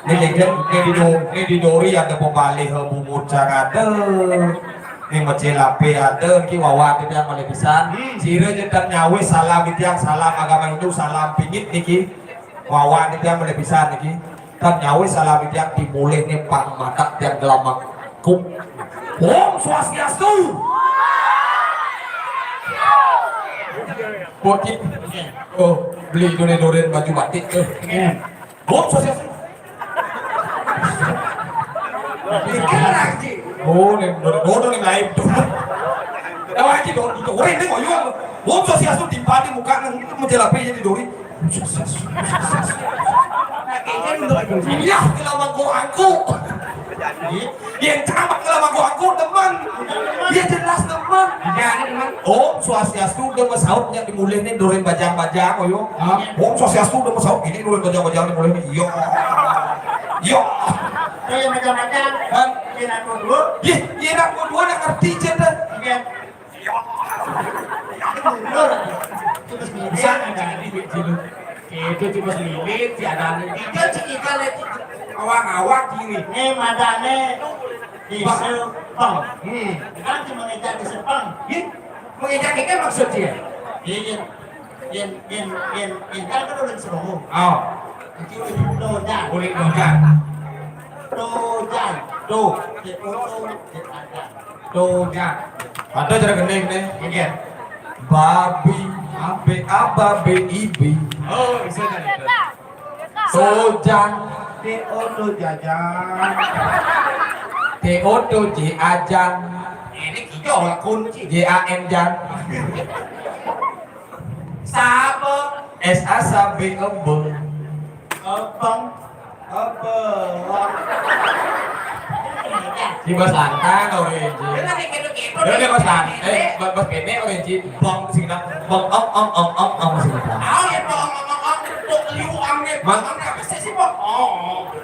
Ini, ini, ini di, ini di dori ada pembalih, bungut ada. Ini mecil ape ada, niki wawa kita yang paling pisan. Sira jentan nyawis salam, itu yang salam agama Hindu, salam pingit niki. Wawa niki yang paling pisan niki. Tan nyawis salam itu yang dimulih nih pang matak yang gelamak. Kum. Om Swastiastu. Bocil. Oh, beli itu nih nurin baju batik tuh. Om Swastiastu. Pikir lagi. Oh, nih nurin, oh, nih lain tuh. Tahu aja dong, itu orang ini ngoyong. Om Swastiastu timpali muka nang itu menjelapi jadi dori. Iya, kalau mangko angku. Yang sama kalau mangko angku demen. Dia jelas demen. Iya, demen. Om Swastiastu udah mesaut yang dimulai nih nurin bajang-bajang, oyo. Hah? Om Swastiastu udah mesaut ini nurin bajang-bajang dimulai nih. Iya. Iya. Saya macam-macam. Kan? Dia nak dua-dua. Iya, dia nak dua-dua nak ngerti je dah. Iya. Bisa ada di sini. Itu cuma lilin, si ada lilin. Dia cerita lagi awak-awak gini. Ini madane di Sepang. Hmm. Kan cuma ngejak di Sepang. Ih, mengejak ini maksud dia? Iya. Yen, yen, yen, yen kan kan orang Serono. Oh. Iki wis dojan. Kulit dojan. Dojan. Tuh. Cek foto, cek ada. Dojan. Ada cara gendeng nih. Iya. Babi, B A B A B I B. Oh, bisa kan itu. Dojan. T O do jajan. T O do J A jan. Ini kita olah kunci. J A N jan. Sapa? S A sabe ebeng. Ebeng. Ebeng. Di Bas Lantang, orange. Dia lagi kedo-kedo. Dia lagi Bas Lantang. Eh, Bas, Bas Kene, orange. Bang, sing nak. Bang, om, om, om, om, om, sing nak. Tahu ya, bang, om, om, om, tuh liu, om, nih. Bang, om, apa sih, sih, bang? Oh.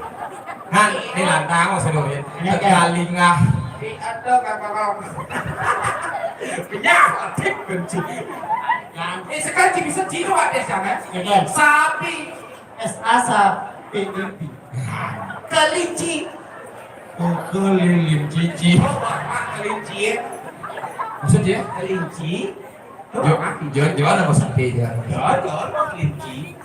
Kan, ini lantang, Mas Dori. Iya, iya. Tegalingah. Di ada, kakak, kakak. Ya, benci. Nanti sekali bisa jiwa deh, jangan. Iya. Sapi. S A sapi. Kelinci. Oh, keliling cici. Oh, bapak kelinci ya. Maksudnya? Kelinci. Jo, jo, jo, ada maksudnya, jo. Jo, jo, kelinci.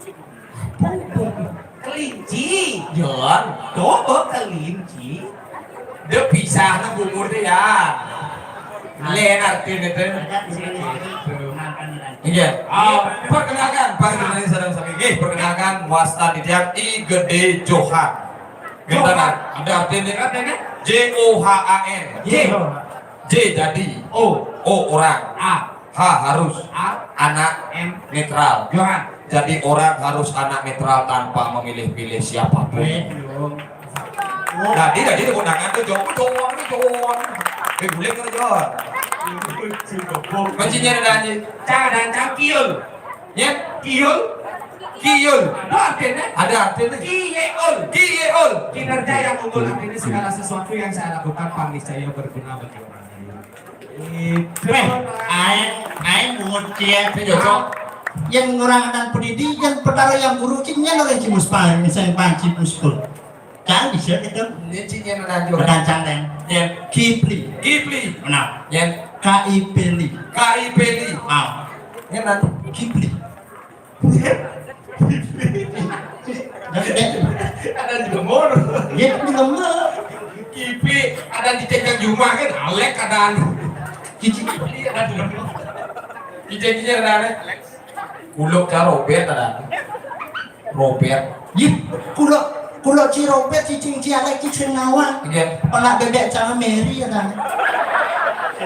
Kelinci. Jon. Coba kelinci. Dia pisah na bumur dia ya. Lain artinya itu. Iya. Ah, perkenalkan, Pak Gubernur, saudara sami. Nggih, perkenalkan, wasta titiang I Gede Johan. Johan. Ada artinya? Artinya? J O H A N. J. J jadi. O. O orang. A. H harus. A. Anak. M. Netral. Johan. Jadi orang harus anak netral tanpa memilih-pilih siapapun. Betul. Tadi, tadi undangan tuh cowok, cowok ini, cowok ini. Eh, boleh kan, Jon? Kuncinya ada aja. Cang dan cang kiul. Ya, kiul. Kiul. Ada artinya? Ada artinya. Kiul. Kiul. Kinerja yang unggul, artinya segala sesuatu yang saya lakukan pasti saya berguna bagi orang lain. Itu. Meh, aing, aing mungut kieu. Sing cocok. Yang orang anak pendidik, yang petara yang guru, ki nyen orang cimus pang, misalnya pang cimus pun. Kan bisa gitu. Ini cing yang menanjur. Menanjang, Deng. Ya. Kipli. Kipli. Benar. Ya. K I P L I. K I P L I. Ah. Ini nanti. Kipli. Ada di lemur. Iya, di lemur. Kipi ada di cecak jumah kan, alek ada. Cici Kipi ada di lemur. Cici ada. Kuluk karo Robert ada. Robert. Yip, kuluk, kuluk ci Robert, cicing ci alek, cicing nawang. Iya. Anak bebek sama Mary ada.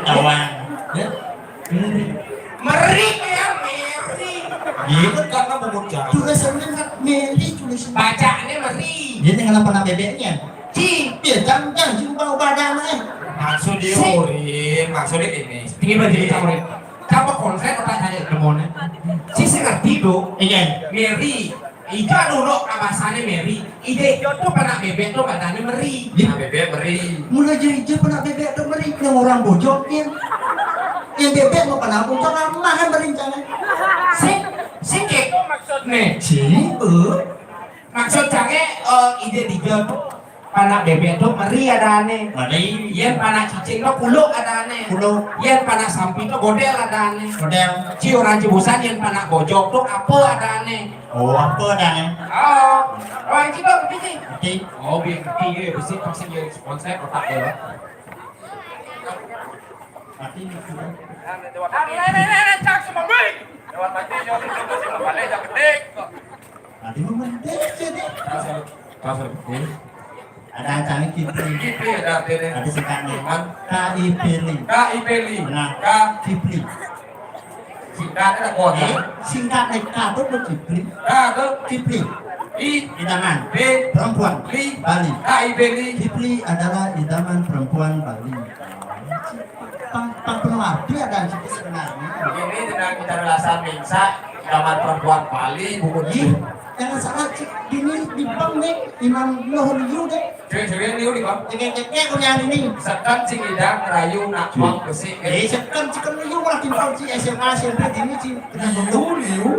Nawang. Ya. Meri. Meri ya, Meri. Iya kan karena bubur jawa. Tulisannya kan Meri tulisannya. Bacanya Meri. Dia tinggal apa nama bebeknya? Ci. Iya, jangan, jangan, jangan ubah-ubah nama, eh. Maksudnya, si. Urin, maksudnya ini. Ini berarti kita, Urin. Coba konsep apa saya demonya? Si sing ngerti, Dok. Iya. Meri. Ijo dulu ka bahasané meri. Ijé ijo to panak bébék to badanné meri. Panak bébék meri. Mula ijo ijo panak bébék to meri, yang orang bojog nyén. Yang bébék mah panak bojog, ramah kan meri cangé. Sing, sing kéto maksudné. Sing, eh. Maksud cangé, eh, ijé ijo to panak bébék to meri adané. Meri. Yén panak cicing to kuluk adané. Kuluk. Yén panak sampi to godél adané. Godél. Ci orang Cibusan yén panak bojog to apa adané. Oh, apa adané? Oh, orang Cibusan ngerti. Ngerti. Oh, biar ngerti ya, bisa pasti jadi sponsor otak ya. Mati. Lewat mati, jauh itu masih balik, jangan gede. Tadi mau mendek jadi. Pasal, pasal, eh. Ada cangé Kipli. Kipli ada artinya. Ada singkatnya. Hah? K I P L I. K I P L I. Nah, K. Kipli. Singkatnya kuat, eh, kan? Singkatnya K to Kipli. K to? Kipli. I. Idaman. P. Perempuan. Li. Bali. K I P L I. Kipli adalah idaman perempuan Bali. Pang, pang penuh arti ada situ sebenarnya. Ini dengan kita rasa mingsa, idaman perempuan Bali, buku ini. Jangan salah, cik, ini di bank deh, Imam Loh Liu deh. Cewek-cewek liu di bang. Cek-cek kuliah ini. Sekan sing idang rayu nak bang besi. Eh, sekan, sekan liu malah timpal ci S M A, S M P ini ci. Liu, liu.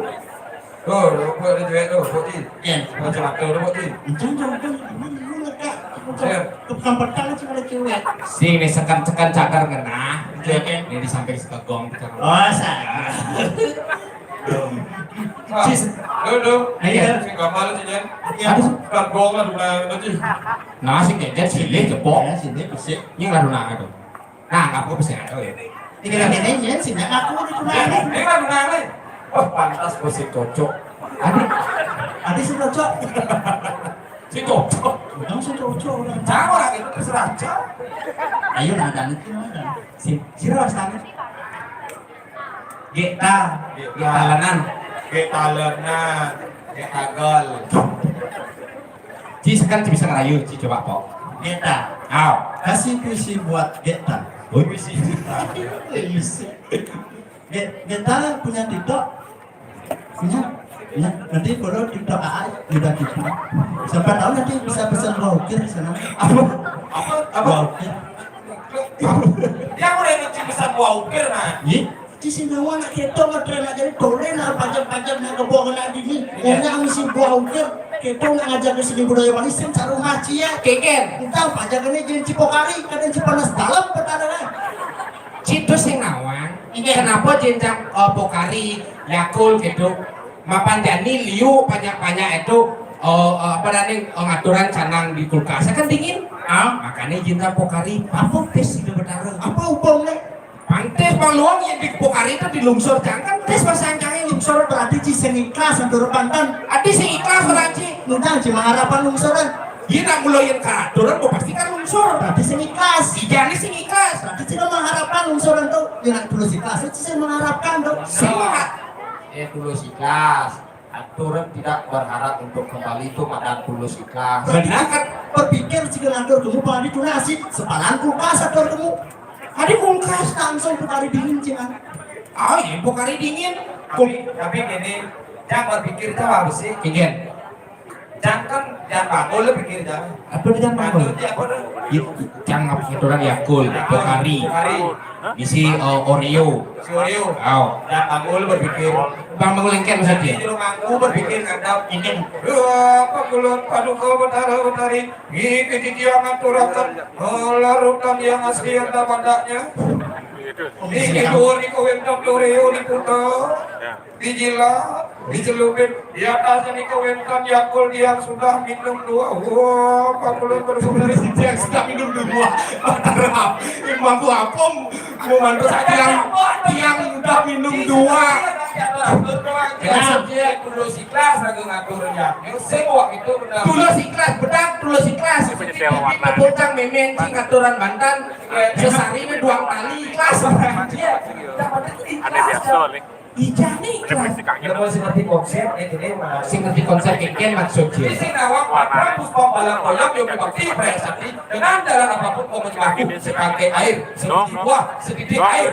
Tuh, tuh, buat itu ya, tuh, buat ini. Iya. Buat celaka, tuh, buat ini. Itu, itu, itu. Ini liu, Kak. Iya. Tukang petang sih kalau cewek. Sing né sekan-sekan cakar ngenah. Iya, kan? Né di samping sekegong. Oh, saya. Wah, sis. Aduh, aduh. Ayo. Sing gampang lu, Jen. Aduh. Kan gong lah, dunia itu, Jen. Nah, sing kejat silih jepok. Ya, silih, bersih. Ini nggak tunangan tuh. Nah, nggak apa-apa sih, aduh ya. Ini kan ini, ini sih, nggak aku di tunangan. Ini kan tunangan. Wah, pantas gue sing cocok. Aduh. Aduh, sing cocok. Sing cocok. Udah, sing cocok, udah. Jangan orang itu terserah aja. Ayo, nah, dan itu, nah, dan. Si, si Ros, tanya. Geta, Geta. Getalenan. Getalenan. Getagel. Ci sekan ci bisa ngerayu, ci coba kok. Geta. Aw. Kasih puisi buat Geta. Oh, puisi. Puisi. Ge-, Geta punya TikTok? Punya? Ya, nanti follow TikTok A A, udah gitu. Siapa tahu nanti bisa pesan buah ukir di sana. Apa? Apa? Apa? Buah ukir. Dia udah nanti pesan buah ukir, nah. Iya. Ci sing nawang nak kéto ngetren aja ni, tolé nak pajak-pajak nak kebo nak dini. Iya. Orang misi buah ukir, kéto nak ngajak ke seni budaya Bali, sing cari rumah cia. Kékén. Entah pajak ini jin ci Pokari, kadang ci Panas Dalam petara kan. Ci to sing nawang. Iya. Kenapa jenjang, eh, Pokari, Yakult gitu? Mapan jani liu banyak-banyak itu, eh, eh, apa namanya, eh, ngaturan canang di kulkas kan dingin. Ah, makanya jenjang Pokari, apa tes itu betara? Apa ubongnya? Pantes bang luang yang di Pokari itu di lungsur, jangan tes bahasa angkangnya lungsur. Berarti ci sing ikhlas untuk pantan. Adi sing ikhlas orang ci. Nudang ci mengharapan lungsuran. Iya nak mulai yang katuran, gua pasti kan lungsur. Berarti sing ikhlas. Ijani sing ikhlas. Berarti ci mengharapkan lungsuran tuh. Ya nak tulus ikhlas, ci sing mengharapkan tuh. Semua. Eh, tulus ikhlas. Aturan tidak berharap untuk kembali itu madan tulus ikhlas. Berarti kan berpikir jika ngatur kamu pala ditunasi, sepalan kulkas atur kamu. Ada kulkas langsung Pokari dingin, jangan. Oh iya, Pokari dingin. Tapi, tapi gini, jangan berpikir itu apa sih? Dingin. Jangan, jangan bangun lo pikir jangan. Apa dia jangan bangun? Bangun dia apa tuh? Jangan apa orang Yakult, Pokari. Pokari. Isi, eh, Oreo. Si Oreo. Aw. Jangan bangun lo berpikir. Bang bangun lengket maksudnya. Jadi lu ngaku berpikir kadang. Ini. Apa kulon paduka betara betari. Iki titiang aturaken lelarutan yang asli anda mandaknya. Iki dhuwur niku wénten Oreo diputer, dijilat, dicelupin. Di atasnya niku wénten Yakult yang sudah minum dua. Wah, Pak Kulon bersyukur. Yang sudah minum dua. Mataram. Mampu apem. Mau mantu tiang, tiang udah minum dua. Ya, dia tulus ikhlas lagi ngaturnya. Sing waktu itu benar. Tulus ikhlas, bedak, tulus ikhlas. Ini penyetel warna. Bocah memen sing aturan bantan, sesari ini dua kali ikhlas. Iya. Ada biasa nih. Ijani ikhlas. Kalau sing ngerti konsep, eh, ini mah. Sing ngerti konsep, kékén maksudnya. Ini sing nawang, Pak Prabu, Pak Balang Koyok, Yogi Bakti, Prayasakti, dengan dalam apapun mau menyembahku, sekangkir air, sedikit buah, sedikit air.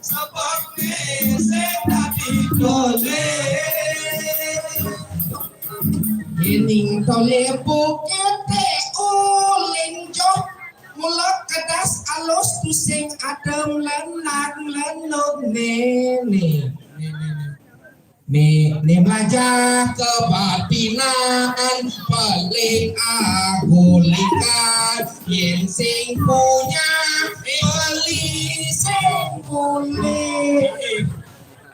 Sabab ne sing dadi tole. Yening tole bukete uling joh. Mula kedas alus tusing adem lenang lenung nene. Né, né mlajah kebatinan, pelik agulikan, yén sing punya, beli sing mulih.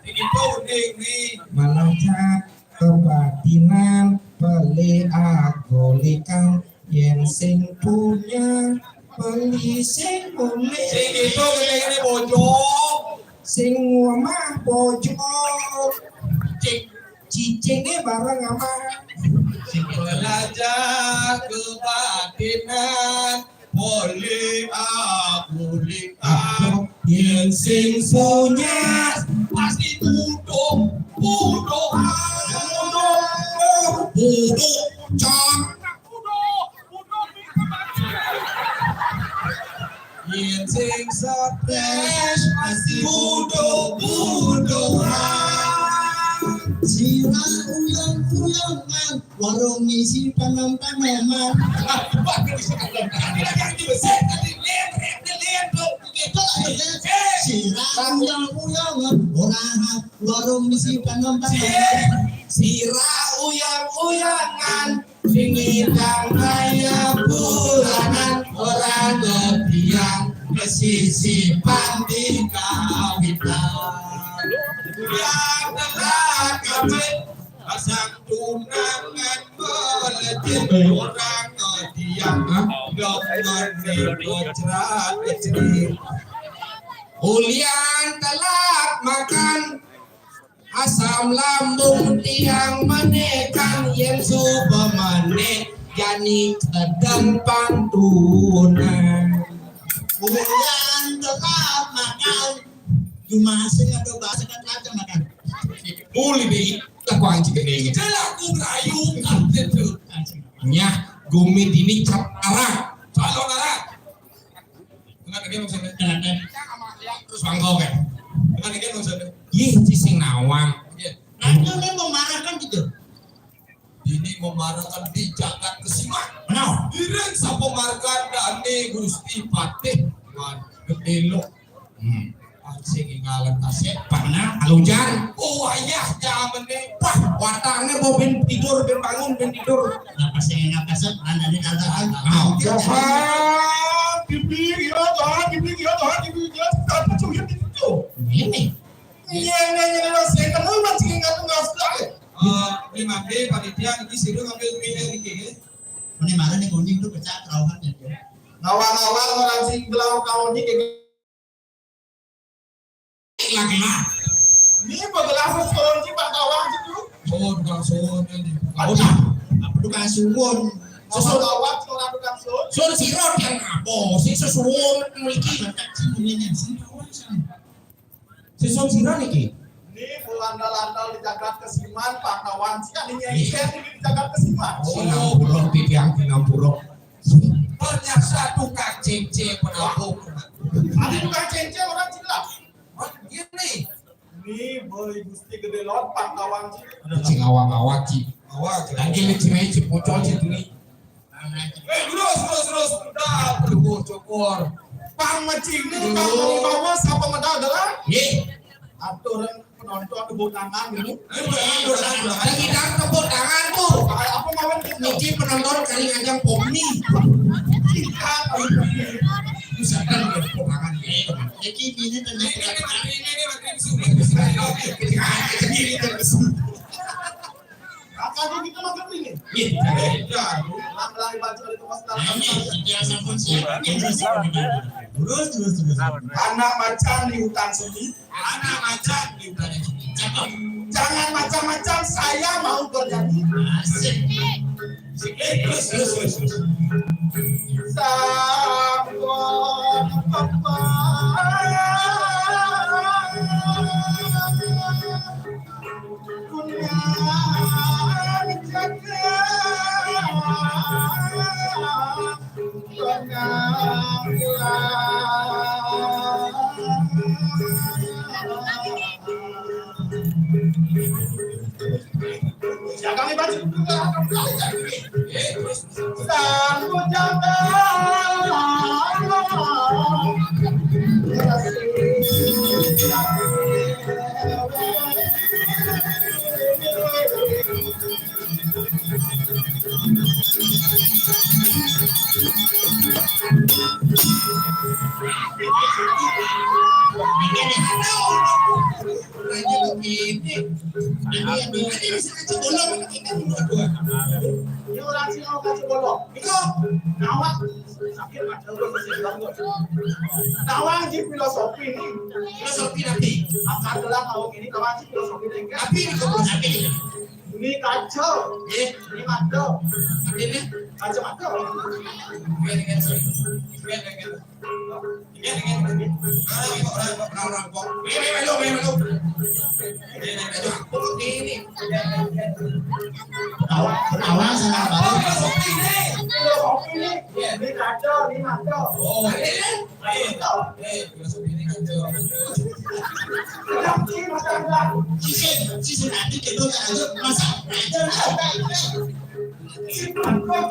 Ini tuh, ini, ini. Mlajah kebatinan, pelik agulikan, yén sing punya, beli sing mulih. Sing itu gedé-gedé bojong. Sing omah bojong. Cing. Cicingé bareng ama. Sing mlajah kebatinan, boleh aku lihat. Yén sing punya, pasti butuh, butuh, butuh, butuh, cak. Yén sing stres, pasti butuh, butuh. Sira uyang-uyangan, warung ngisi panom-panoman. Wah, ini sih kalau tadi lagi yang jebesek tadi, lihat, lihat, lihat tuh. Gitu lah, ya. Sira uyang-uyangan, ora warung ngisi panom-panoman. Sira uyang-uyangan, sing ngidang kaya bulanan, ora ngediang pesisi panti kawitan. Yang telah kawin, pasang tunangan melejit, orang ngediang, hah? Dok ngene kocrat kecil. Ulian telat makan, asam lambung tiang menekan, yén suba menek jani kedeng pantunan. Ulian telat makan, cuma sing ada bahasa kan aja makan. Boleh deh, laku anjing gedé. Jelas ku merayu kan itu. Nyah, gumi dini cap arah. Calon arah. Dengan dia maksudnya. Terus bangkok ya. Dengan dia maksudnya. Yih, ci sing nawang. Iya. Nanti memang memarahkan gitu. Ini memarahkan di jagat Kesiman. Nah. Iring sapa margandane Gusti Patih. Wan, gedelo. Hmm. Sing ngalan kasep. Pernah, Alujan. Oh, wayah jamene. Wah, watangnya mau ben tidur, ben bangun, ben tidur. Nah, pas sing ngapaset, nandane kata. Ah, Tuhan, dipikir, Tuhan, dipikir, Tuhan, dipikir. Tanpa cuma itu. Ini. Iya, iya, iya, iya, saya kenal, Mas, ingat, Mas, eh, ini mangke panitia niki sira ngambil pilih niki, nggih. Mene mari ning kuning tuh pecah kerauhan ya, Cuk. Ngawang-ngawang orang sing gelau kau niki. Lah, lah. Ini begelas susun sih, Pak Kawang, Cuk. Oh, tukang suwun ini. Apa? Apa tukang suwun? Susun. Ngawang-ngawang orang tukang suwun. Sun sira yang apa? Sing sesuwun mriki. Kata sing ngene, sing kawang, sing. Sison sira niki? Ini landal-landal di jagat Kesiman, Pak Kawan. Sing ada nyanyi di jagat Kesiman. Oh, ngampura titiang, ngampura. Ternyata tukang cence penampung. Ada tukang cence orang Cina. Wah, gini. Ini boy Gusti Gede Lot, Pak Kawan, Cina. Sing awang-awang, Ci. Awang, Ci. Lagi, Ci, Ci, Pucol, Ci, Tuni. Eh, terus, terus, terus. Udah, bersyukur, syukur. Pang mecing nih, pang dari bawah, siapa medal adalah? Nggih. Aturan penonton tepuk tangan dulu. Eh, tepuk tangan, tepuk tangan. Lagi dah tepuk tangan tuh. Apa mawon gitu? Niki penonton kali ngajang Popni. Kita kalau Popni. Misalkan udah tepuk tangan, ya, teman. Jadi ini tentang ini, ini, ini, ini, ini, ini, ini, ini, ini, ini. Kakak kita makan ini. Iya. Iya. Lari baju itu pas. Nah, ini dia sampun siap. Ini siap. Terus, terus, terus. Anak macan di hutan sunyi. Anak macan di hutan sunyi. Cakep. Jangan macam-macam, saya mau bernyanyi. Asik. Terus, terus, terus, terus. Sampun papa. Ini orang Cina orang kasih bolong. Itu nawang. Sakit macam tu mesti bangun. Nawang di filosofi ni. Filosofi nabi. Apa adalah kau ini nawang di filosofi ni? Tapi di kau nabi. Ini kaca. Eh, ini mata. Ini kaca mata. Keren, keren, keren, keren. Awak, awak salah balik. Ini kacau, ini mantap. Oh, eh, eh, eh, filosofi ini kacau. Sisin, sisin nanti kita aja masak. Ampun,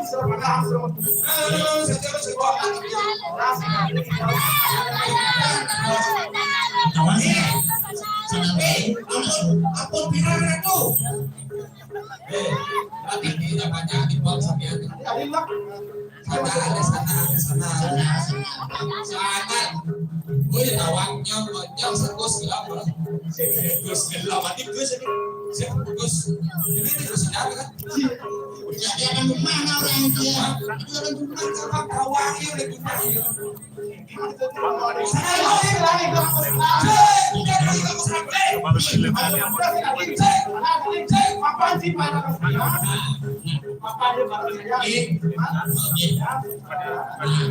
ampun, pirang aku. Eh, tapi ini dapatnya di bawah sampean. Sana, ada sana, ada sana. Sana. Woi, tawang nyong, nyong sekus gelap, bro. Sekus gelap, mati gus ini. Sekus. Ini, ini gus gelap, kan? Ya, dia kan rumah, nah, orang dia. Itu kan rumah, apa tawang ini, rumah ini.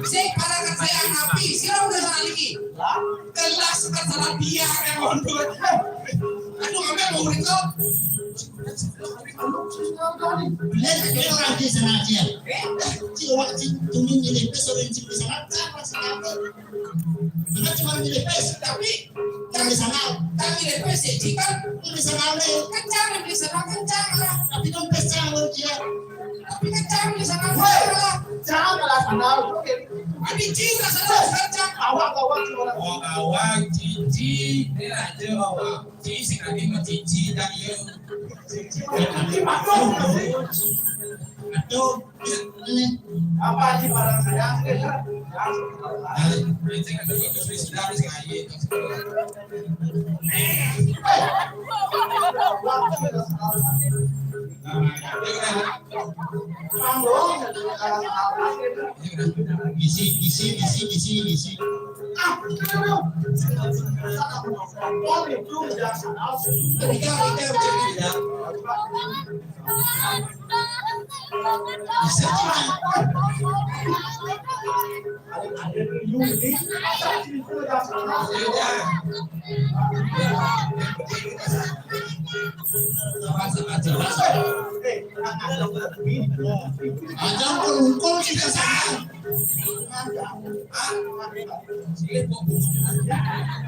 Sing para saya napi, sira udah salah lagi. Kelas bukan salah dia yang mondok. Aduh, sampai mau urut kok. Bener, kita lagi sengaja. Cik, awak cik, tunggu ini, besok ini, cik, bisa makan, masak apa? Bukan cuma milih pes, tapi yang di sana, yang milih pes ya, Cik, kan? Yang di sana nih. Kencang, yang di sana kencang lah. Tapi kan pes jangan dia. Tapi kencang di sana, woi, lah. Jangan kalah sana, oke. Tapi Cik, lah sana kencang. Awak, awak, cuma. Oh, awak, cici, dia aja awak. Cici, nanti mau cici, tak iya. Cici, cici, masuk. Aduh. Apa di barang saya? Isi, isi, isi, isi, isi. Ah, Aja pelukul kita sana.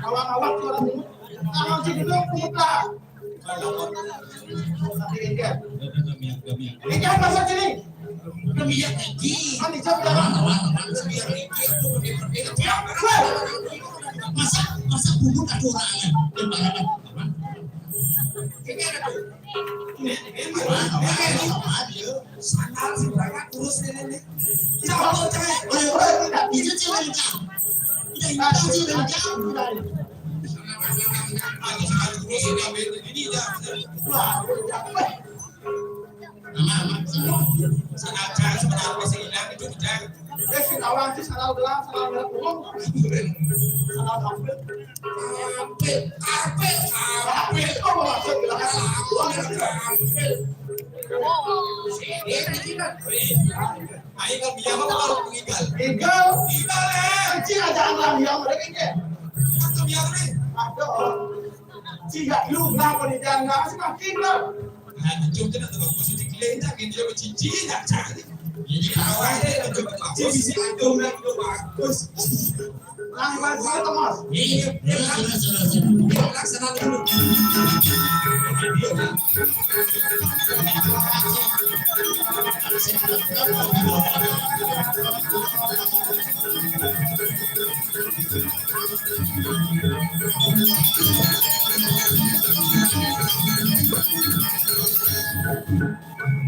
Kalau awak kalau jadi pelukul. Ini apa saja nih? Demi yang tinggi. Masa, masa bubur ada orangnya. Ini ada tuh. Ini, ini, ini, ini. Sandal sih berangkat terus ini nih. Jangan mau cewek. Itu cewek lengkap. Udah itu cewek lengkap. Ini dah. Aman, aman. Sengaja sebenarnya masih hilang itu udah. Eh, si kawan sih salah ulang, salah ulang. Salah tampil. Tampil, tampil, tampil. Kok mau masuk bilang salah? Tampil. Ini kan. Ayo, kalau biar apa kalau meninggal? Tinggal. Tinggal, eh. Kecil aja anak yang mereka ini. Waktu biar nih. Aduh. Tidak lu kenapa di jalan nggak sih makin lah. Nah, itu kita tetap positif, kita kita bercici, tidak cari. Jadi kalau ada yang coba bagus, itu lagi bagus. Nah, bagus itu, Mas. Iya, iya, sudah, sudah, sudah. Laksana dulu.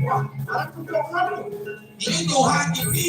Wah, anak kuda. Ini Tuhan ini.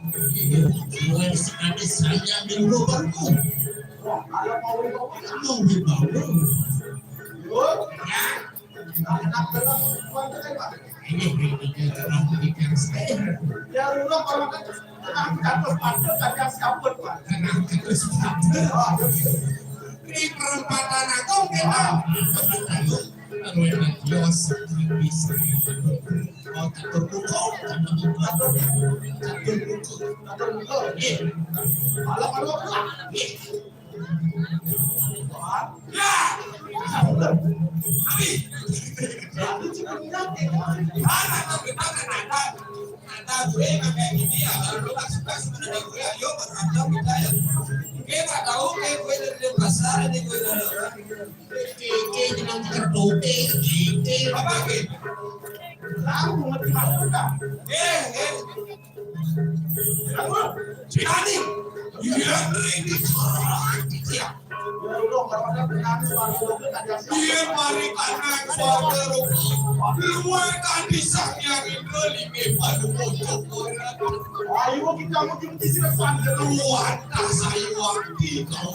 Iya, gue sekali saya di rumahku. Wah, kalau mau wibawa, mau wibawa. Yuk. Ya. Nah, enak banget. Kuat kan, Pak? Ini, ini, ini, ini, ini, ini. Ya, rumah kalau kan, tenang, jatuh, pantun, kan, yang siapun, Pak. Tenang, jatuh, pantun. Oh, iya. Ini perempatan agung, kita. Perempatan agung. Anu, yang kios, bisa. Oh, catur buku, catur buku, catur buku, catur buku. Iya. Malam, malam, malam. Iya. Ya. Abi. Mana tuh kita kan ada, ada gue pakai gini ya, kalau lu nggak suka sama ada gue, ayo, Mas Anto, kita ya. Oke, nggak tahu, kayak gue dari Denpasar, ini gue dari orang. Kiki, jangan kerdoke, kiki. Apa, Ki? Lagu mati masuk, Kak. Eh, eh. Lagu. Cihani. Iya, ini. Iya. Ya Allah, kalau ada penyanyi, Pak, kalau ada yang siap. Iya, mari, karena keluarga lu. Luar kan bisa nyari beli, Pak, lu mau coba. Ayo, kita mau jemput si Revan. Luar, tak saya waktu kau.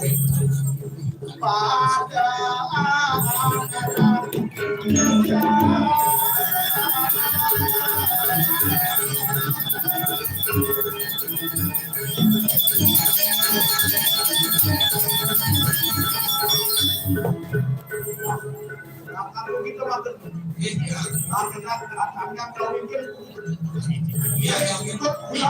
Iya, yang itu. Iya,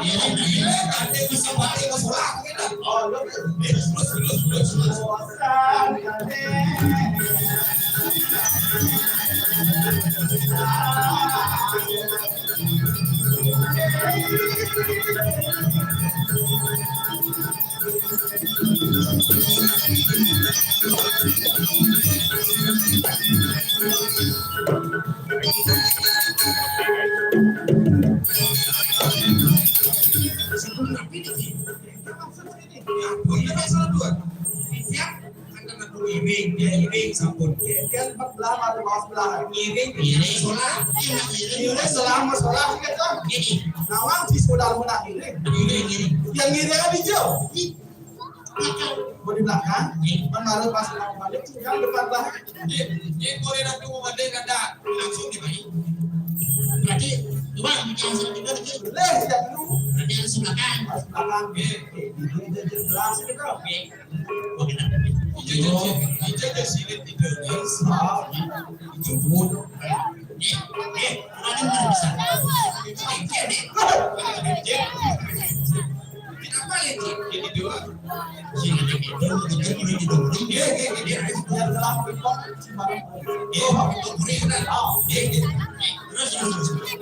iya, iya, nanti bisa pakai ke sekolah, gitu. Oh, iya. Terus, terus, terus, terus, terus. Sebelum nabi itu, ya, punya pasal dua. Dia kan kena dulu iring, dia iring sampun. Dia empat belah, baru bawah sebelah. Iring, iring, sholat. Iring, sholat, sholat, gitu. Gini. Nawang di sekolah mau nak iring. Iring, iring. Yang iring kan hijau. Mau di belakang, kan baru pas mau balik, tinggal depan lah. Dia, dia boleh nak tunggu balik, ada langsung di bayi. Berarti, coba, kita langsung di bayi. Boleh, sejak dulu. Berarti langsung belakang. Pas belakang. Iya. Eh, di sini dia jelas gitu. Iya. Oke, nah. Itu, itu, itu, itu, itu, sini tidur, guys. Ah. Itu pun. Eh, eh, mana bisa? Kenapa ya, Cik? Ini dua. Sini, ini dua, ini dua, ini dua. Iya, iya, iya. Biar dalam bentuk, sih, Bang. Iya, bentuk kuning, kan? Iya, iya. Terus, terus, terus.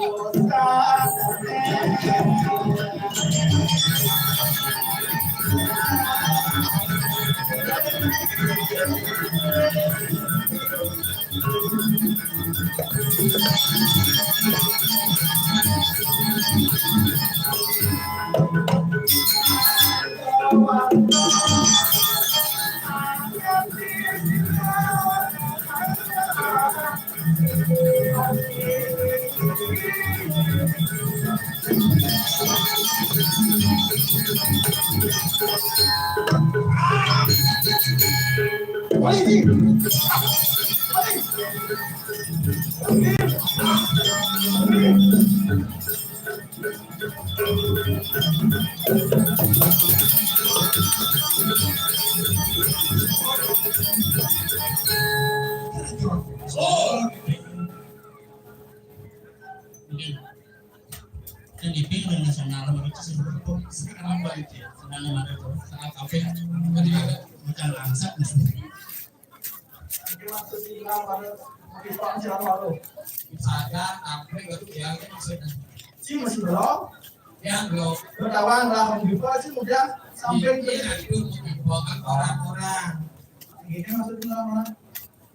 Yang dipilih nasional, mereka sih, sekarang apa itu ya? Sekarang mana itu? Salah kafe. Jadi, macam langsat, maksudnya. Saya, apa itu ya, maksudnya? Si masih belum? Ya, lo. Berkawan lah, Om Dipa sih udah sampai ke itu, bukan orang-orang. Ini maksudnya orang.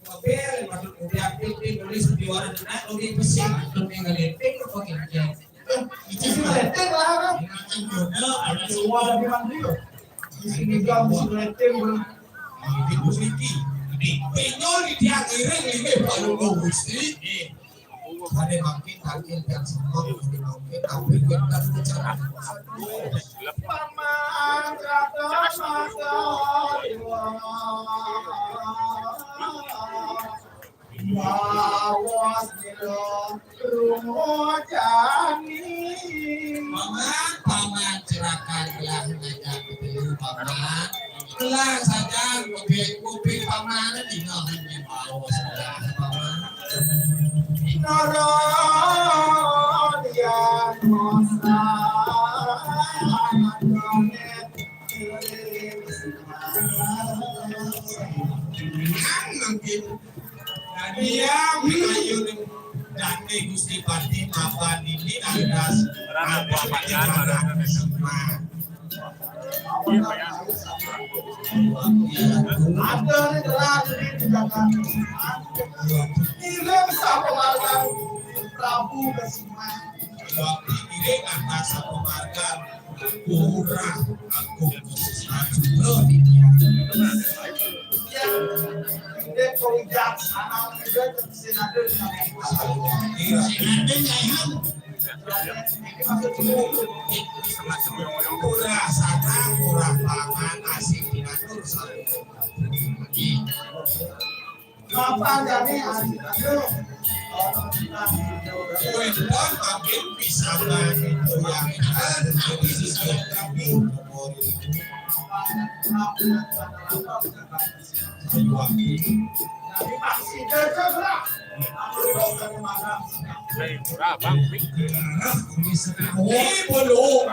Mobil, maksud udah, pipin, tulis di orang, nah, udah pusing, tuh tinggal leteng, apa kerja? Eh, itu sih leteng lah, kan? Ini kan jodoh, ada semua dari mana itu? Di sini juga mesti leteng, bro. Ini Gusti, di penyol di tiang iring, ini Pak Lugo Gusti. Ada makin takil dan semua, ada makin takil dan bicara. Paman, kata mata, Lawas dilo rumo jani. Paman, paman, cerakan gelah ngajak dulu, paman. Gelah saja, kuping, kuping paman, dino hanya mau sebelah, paman. Noro dian mosa, anaknya. Nang mungkin. Nah, dia ayo nih. Dane Gusti Patih mapan ini atas apa yang ada di semua. Ada nih, telah di tindakan. Kirim sapa marga Prabu Kesuma. Waktu ini atas sapa marga Kurang aku khusus Madura. Ya, dia kau jak sana, dia senada. Senada ya. Kurang sana, kurang pangan, asik diatur selalu. Mapan jani, aduh. Wétan makin bisa manituyaken, tapi siswa kami. Ini belum.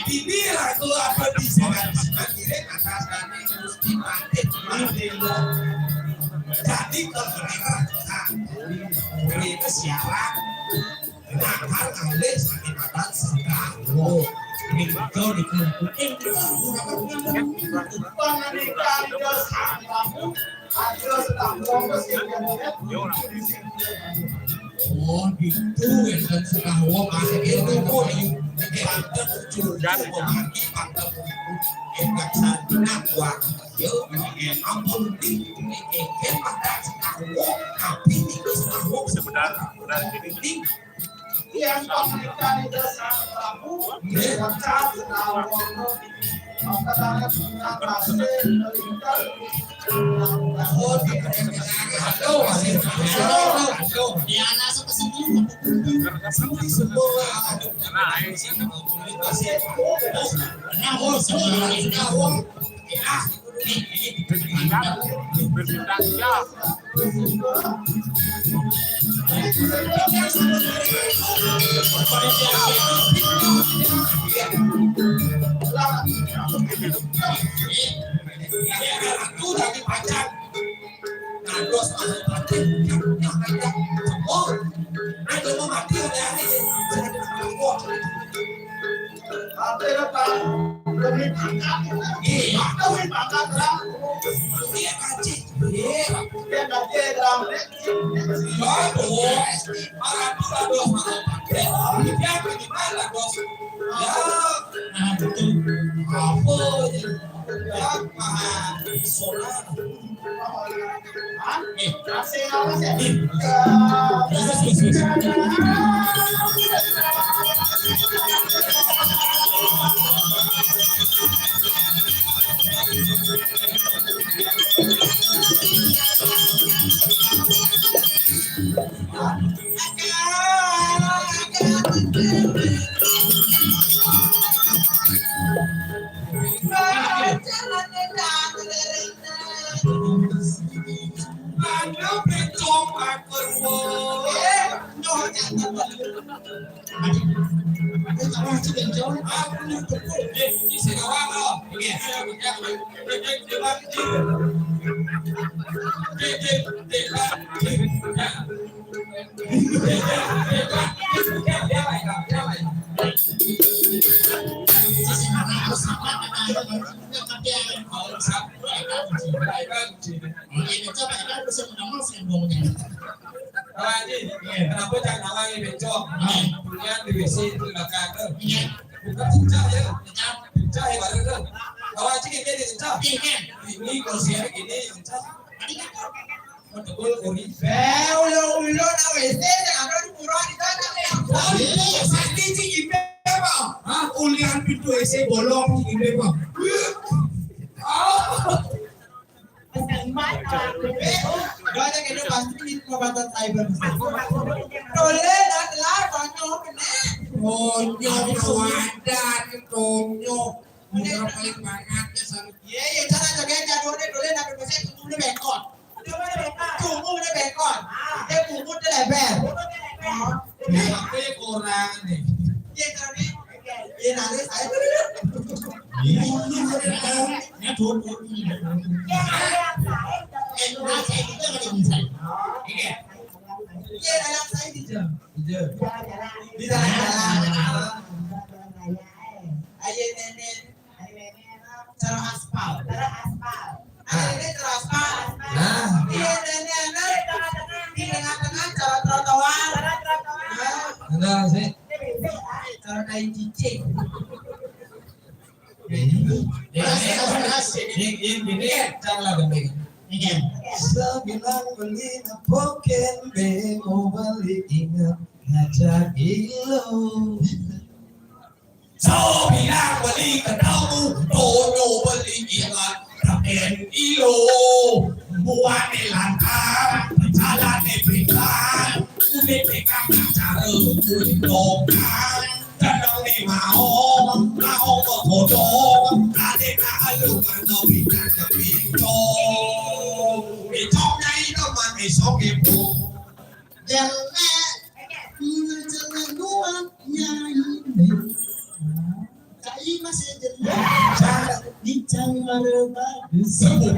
Ini ratu apa di sana? Atas dane Gusti Patih, Patih. Jadi, kalau mereka, nah, mereka siaran, nakar alih saking matan sekawo. Ning betul niku. Panganikan dos. Oh, gitu, wénten sekawo, Mas. Itu kok di, di panten cucu, pemaki panten. Enak sangat, wah. Yo, ampun, di, di, di, di, panten sekawo, tapi niku sekawo. Sebentar, benar, jadi. Yang pemerintahan itu sangat rapuh, pecah, sekawo. Udah dipacar. Ngantos masuk pacar. Oh, aduh, mau mati udah hari. Apa ya, Pak? Demi pangkat. Iya. Demi pangkat, Bang. Iya, kaji. Iya. Dia kaji, Bang. Waduh. Malah tuh, aduh, malah pakai. Dia bagaimana, Bos? Ya. Nah, betul. Apa? Ya, Pak. Solar. Kawan Haji, kenapa jangan awal ni bencong? Punya di W C itu belakang tu. Bukan cincang je. Cincang yang baru tu. Kawan Haji, kita di cincang. Ini kursi ini cincang. Betul, kuri. Beh, ulo-ulo na W C, na abang kurang di sana. Pasti cik ibe, Pak. Hah? Ulian pintu W C bolong, cik ibe, Pak. Oh. Doa kena pasti di pembantu cyber. Tole nak telah banyak kena. Konyo kawadan, konyo. Udah paling banget ya, San. Iya, iya, cara jaga jadwalnya dole nak berpesen tunggu udah bengkot. Tunggu udah bengkot. Dia tunggu udah lebar. Tapi kurang nih. Iya, tapi iya, nanti saya. Iya, iya, iya. Ya, tuh, tuh, tuh. Eh, kurang saya juga ada bisa. Iya. Iya, dalam saya gitu. Gitu. Di dalam, dalam. Ayo, nenek. Cara aspal. Cara aspal. Nah, ini cara aspal. Nah. Iya, nenek, nenek. Di tengah-tengah cara trotoar. Nah. Benar sih. Cara kain cicing. Ini, ini, ini, ini, ini, janganlah penting. Ini. Saya bilang beli napoken be mau beli ingat ngajak ilo. So bilang beli ketemu, Tonyo beli ingat, raden ilo, buane lantar, jalane pintar, kulit pegang cara kulit lokal, tenang ni mau, mau bekodok, tadi nak alu mana bintang pintu. Besok nyai teman, besok ibu. Jangan, jangan doang, nyai. Cai masih jelas. Cang. Di cang mana bagus. Sebut.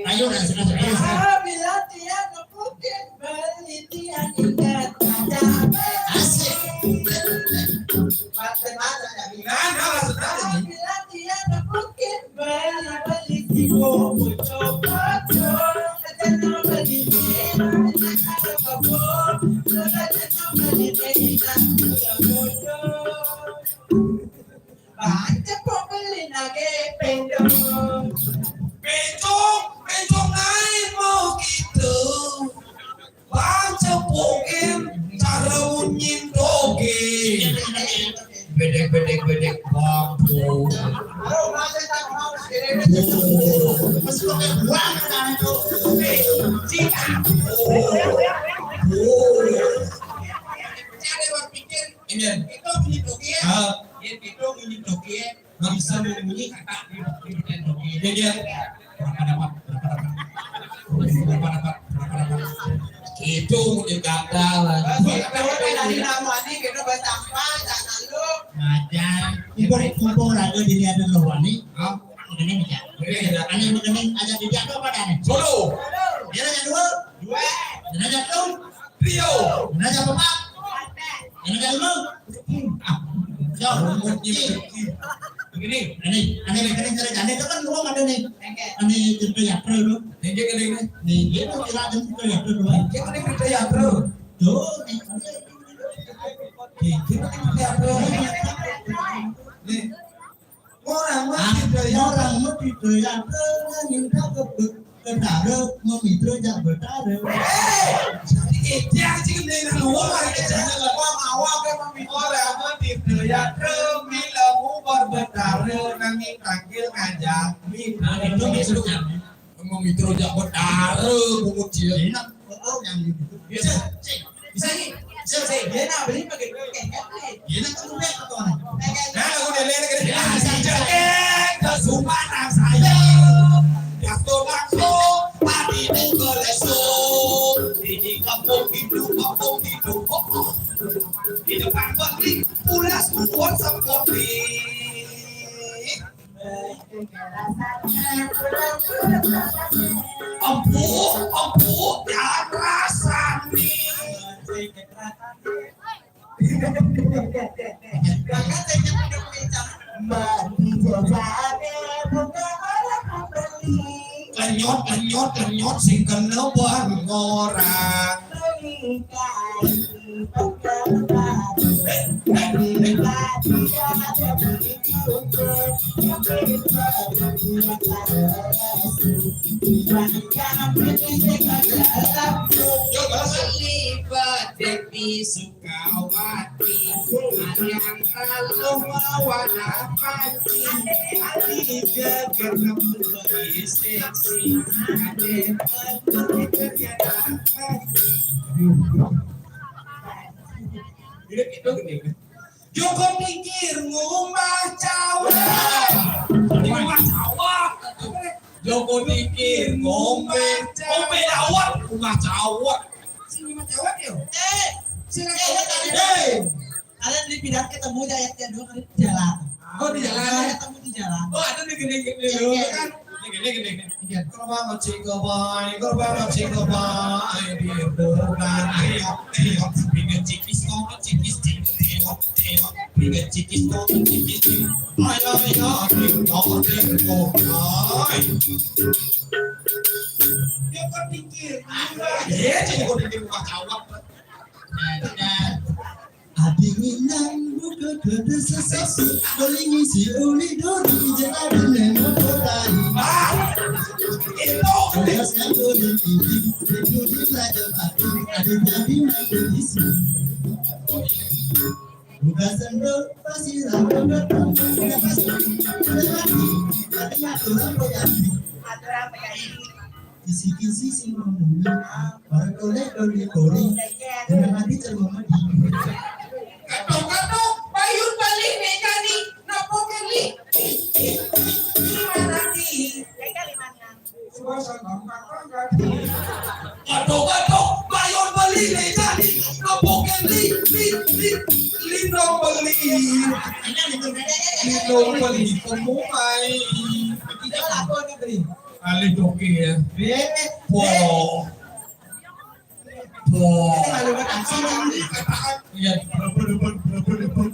Ayo, dah, sudah, sudah, sudah. Apabila tiada mungkin beli tiada ingat ada. Asik. Mata-mata dah bilang. Nah, nah, maksud apa ni? Apabila tiada mungkin beli beli tibo bocor-bocor. Ada nama beli merah, ada nama kebun. Ada nama beli merah, ada nama kebun. Baca pembeli nage pendong. Bencong, bencong naik mau gitu. Baca poin cara bunyi toge. Bedek, bedek, bedek, bambu. Aduh, masa tak mau sih. Masih pakai buang kan itu. Eh, cika. Oh. Oh. Ada orang pikir, ini. Itu bunyi toge. Ah. Dia itu bunyi toge. Bisa membunyi kata. Jadi dia, berapa dapat, berapa dapat, berapa dapat, berapa dapat. Itu mungkin gagal lah. Tapi tadi nama ni kita bertambah, jangan lu. Ngajar. Mumpung, mumpung raga dilihat dulu, Wani. Hah? Mengenai ni, Cak. Mengenai, Cak. Ada mengenai, ada di jadwal apa dah ni? Solo. Dia ada jadwal? Dua. Dia ada jadwal? Trio. Dia ada apa? Dia ada jadwal? Ah. Jauh. Begini. Ini, ini, ini, ini, ini, itu kan ruang ada nih. Ini cerita ya, bro, lu. Ini, ini, ini. Nih, dia tuh kira ada cerita ya, bro, lu. Ini, ini cerita ya, bro. Tuh, nih. Nih, ini cerita ya, bro. Nih. Orang mati doyan, orang mati doyan, nanging tak kebet. Ketara memitra jak betara. Hei! Jadi, dia sih dengan orang yang jangan lupa mawa ke memikir. Orang mati doyan, mila mubar betara, nanging tangkil ngajak. Nah, itu maksudnya. Memang itu jak betara, bungut dia. Enak. Oh, yang gitu. Bisa, cek. Bisa, Ki? Bisa, bisa. Dia nak beli pakai, pakai, pakai. Dia nak tunggu, pakai, pakai. Nah, aku dah lihat, lihat. Ya, bisa, bisa. Eh, ke Sumatera saya. Ya, tolak, tolak. Tadi ni ke Lesu. Ini kampung hidup, kampung hidup. Oh, oh. Di depan pabrik, pulas, buat seperti. Empu, empu, dan rasani. Mati jajane, bukan orang pembeli. Nyot, nyot, nyot, sing kena ban ngora. Yo, bahasa. Libat Depi Sukawati, ayang kaluh mawana panci, ati geger nembeli seksi, ade ternyata. Joko Tingkir ngumah cawat. Ngumah cawat. Joko Tingkir ngombe, ngombe dawet, ngumah cawat. Sing ngumah cawat yo. Eh, sing ngumah cawat. Hei. Kalian di bidang ketemu ya, yang kedua kali di jalan. Oh, di jalan. Ketemu di jalan. Oh, ada di gini, gini, gini, kan? Gini, gini, gini. Iya. Korban ngecik, korban, korban ngecik, korban. Ayo, dia, korban, ayo, ayo. Pinggir cikis, kau ngecikis, cikis, ayo, ayo. Pinggir cikis, kau ngecikis, cikis. Ayo, ayo, ayo, ayo, ayo. Dia kau pikir, iya, jadi kau pikir rumah cawat. Nah, Adinginan buka dada seseksi, beli ngisi uli dori, ijek tadi nemo kotai. Ah, itu. Bekas kan beli tinggi, beli raja batu, ada jadi makan isi. Buka sendok, pasti rambut bertemu, pasti ada lagi, tapi aturan koyaki. Kisi-kisi sing ngomong, para kolek doli kori, dengan hati cermati. Katok-katok, payun balik nih kani, napo keli. Gimana sih? Suasana makan gadi. Katok-katok, payun balik nih kani, napo keli, li, li, lino beli. Lino beli, pemumai. Kita lakukan beli. Alih toke ya. Po. Po. Iya, berebut, berebut, berebut, berebut.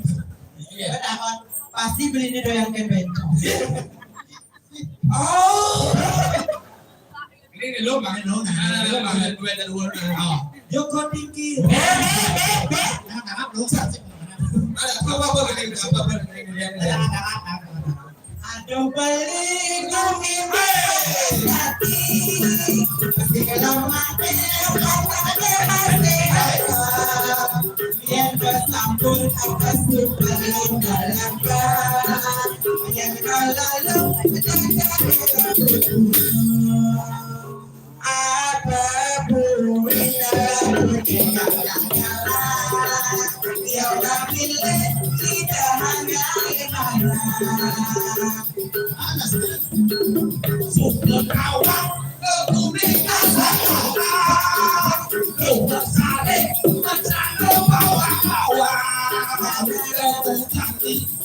Iya. Pasti beli ini doyan kan bencong. Oh. Ini, ini lo, Bang, lo. Nah, lo, Bang, gue ada dua. Oh. Joko Tingkir. Ada apa, apa, apa, apa, apa, apa. Aduh, beli kami mati. Di dalam mati, mati, mati. Yang bersambung atas luka dalam. Yang kalau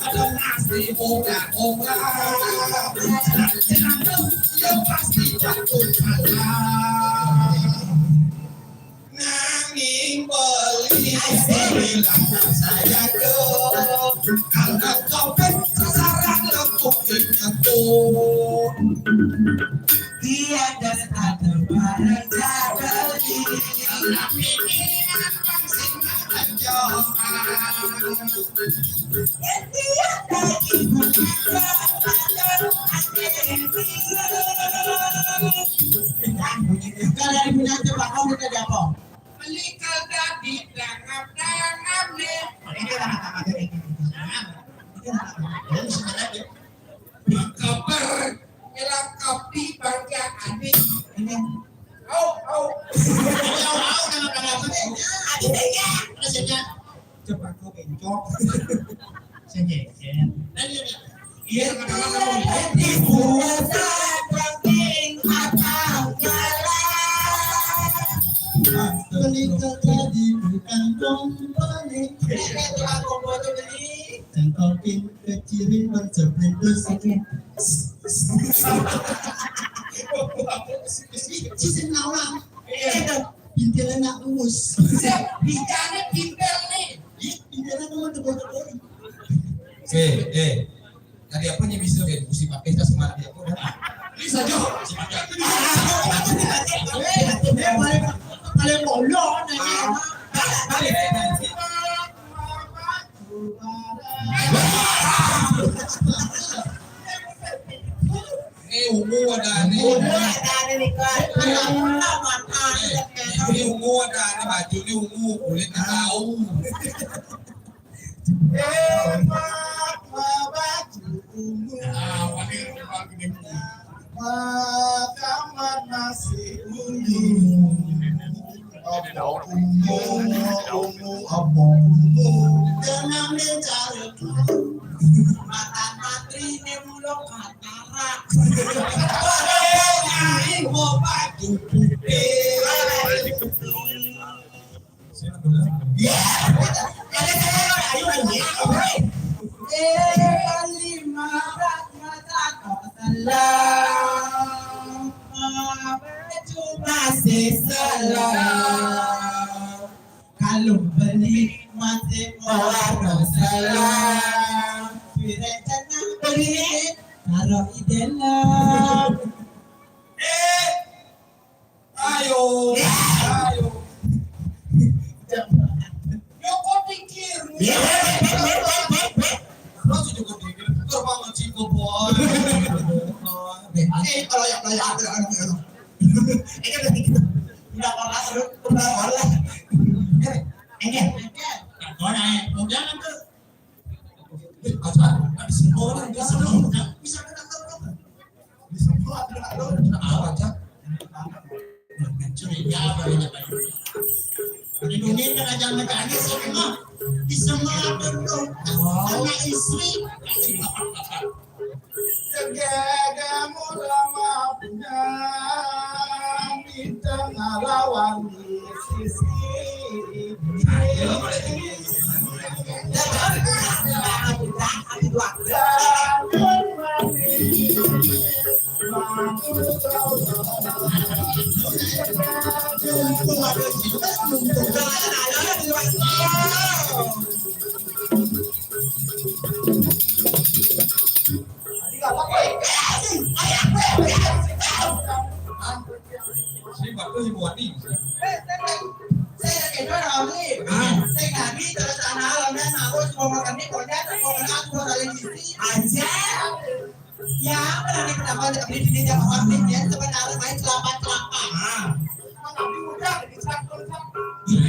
Ada nasi ora-ora, jangan-jangan yo pasti jatuh kalah. Nanging beli bilang saya tuh, karena covid sasaran lengkung nyentuh. Tiada satu barang tak beli. Tapi ini apa sih menjokan? Kalau ibunya coba kau minta apa? Beli kagak di dangap-dangap nih. Ini kan anak-anak ini. Ini kan anak-anak. Ini sebenarnya. Kabar nyelakap di bangga adik. Ini. Au, au. Au, au, dangap-dangap nih. Adik saya. Terus ya. Coba kau bencok. Sejejen. Iya, kadang-kadang. Beli terjadi bukan komponi. Ini tukang komponi beli. Cengkokin kecirin mencebrit terus. Oke. Sisi nawang. Iya. Pintilnya nak umus. Siap, bicaranya pintil nih. Ih, pintilnya tuh mau tebal-tebal. Eh, eh. Tadi apa nih bisa deh? Mesti pakai tas mana dia? Bisa, Jo. Bisa pakai. Ini ungu ada, ada baju ini ungu, kulit tahu. Hebat, baju ungu. Ah, pakai rumah gede. Makaman nasi ungu. Apa ungu, ungu, apa ungu. Jangan dicari dulu. Mata matri ini mulo katarak. Aing mau baju putih. Ya, ada saya ayo aja. Eh, lima rak mata kau salah. Cuma sesala. Kalau beli masih mau salah. Rencana beli kalau idela. Eh, ayo, ayo. Joko pikir. Lo tuh Joko pikir. Terbang sama Ciko, boy. Eh, kalau yang kayak ada, ada, ada. Ini udah gitu. Udah pernah, udah pernah. Ini, ini. Udah, udah, udah. Bisa, bisa, bisa. Bisa, bisa, bisa. Bisa, bisa, bisa. Bisa, bisa, bisa. Curiga apa ini? Ini dunia kan aja mekanis ini mah. Bisa melapor dong. Sama istri. Segagamu lama punya. Kita ngalawan di sisi. Saya waktu Ibu Wati. Saya tak kenal Ramli. Saya kami terus anak alam dan aku semua makan ini pokoknya aku mau saling isi. Aja. Ya, berani kenapa ada kami di jam waktu ya sebenarnya main celapa-celapa. Tapi udah di satu.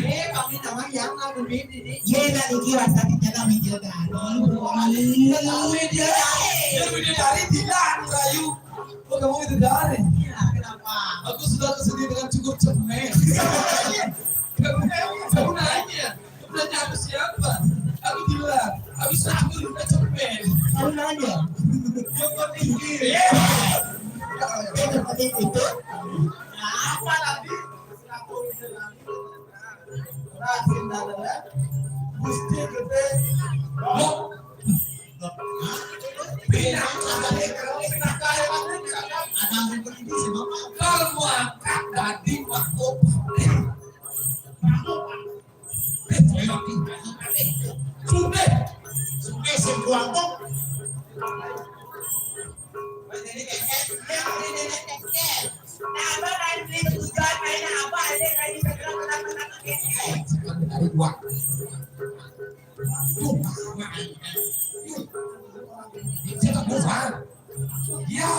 Eh, kami nama yang aku ini. Ye na niki wasa kita na media dari. Media dari. Media dari tidak rayu. Kok kamu itu dari? Iya, kenapa? Aku sudah kesini dengan cukup cemen. Kamu, kamu nanya, kamu nanya aku siapa? Aku bilang, aku sudah cukup cemen. Kamu nanya? Dia kok tinggi. Dia seperti itu. Apa tadi? Rasin dan Gusti gede. Kalau mau angkat tadi waktu sudah, sudah semua kok. Dari gua. Dia tak mau, Bang. Iya.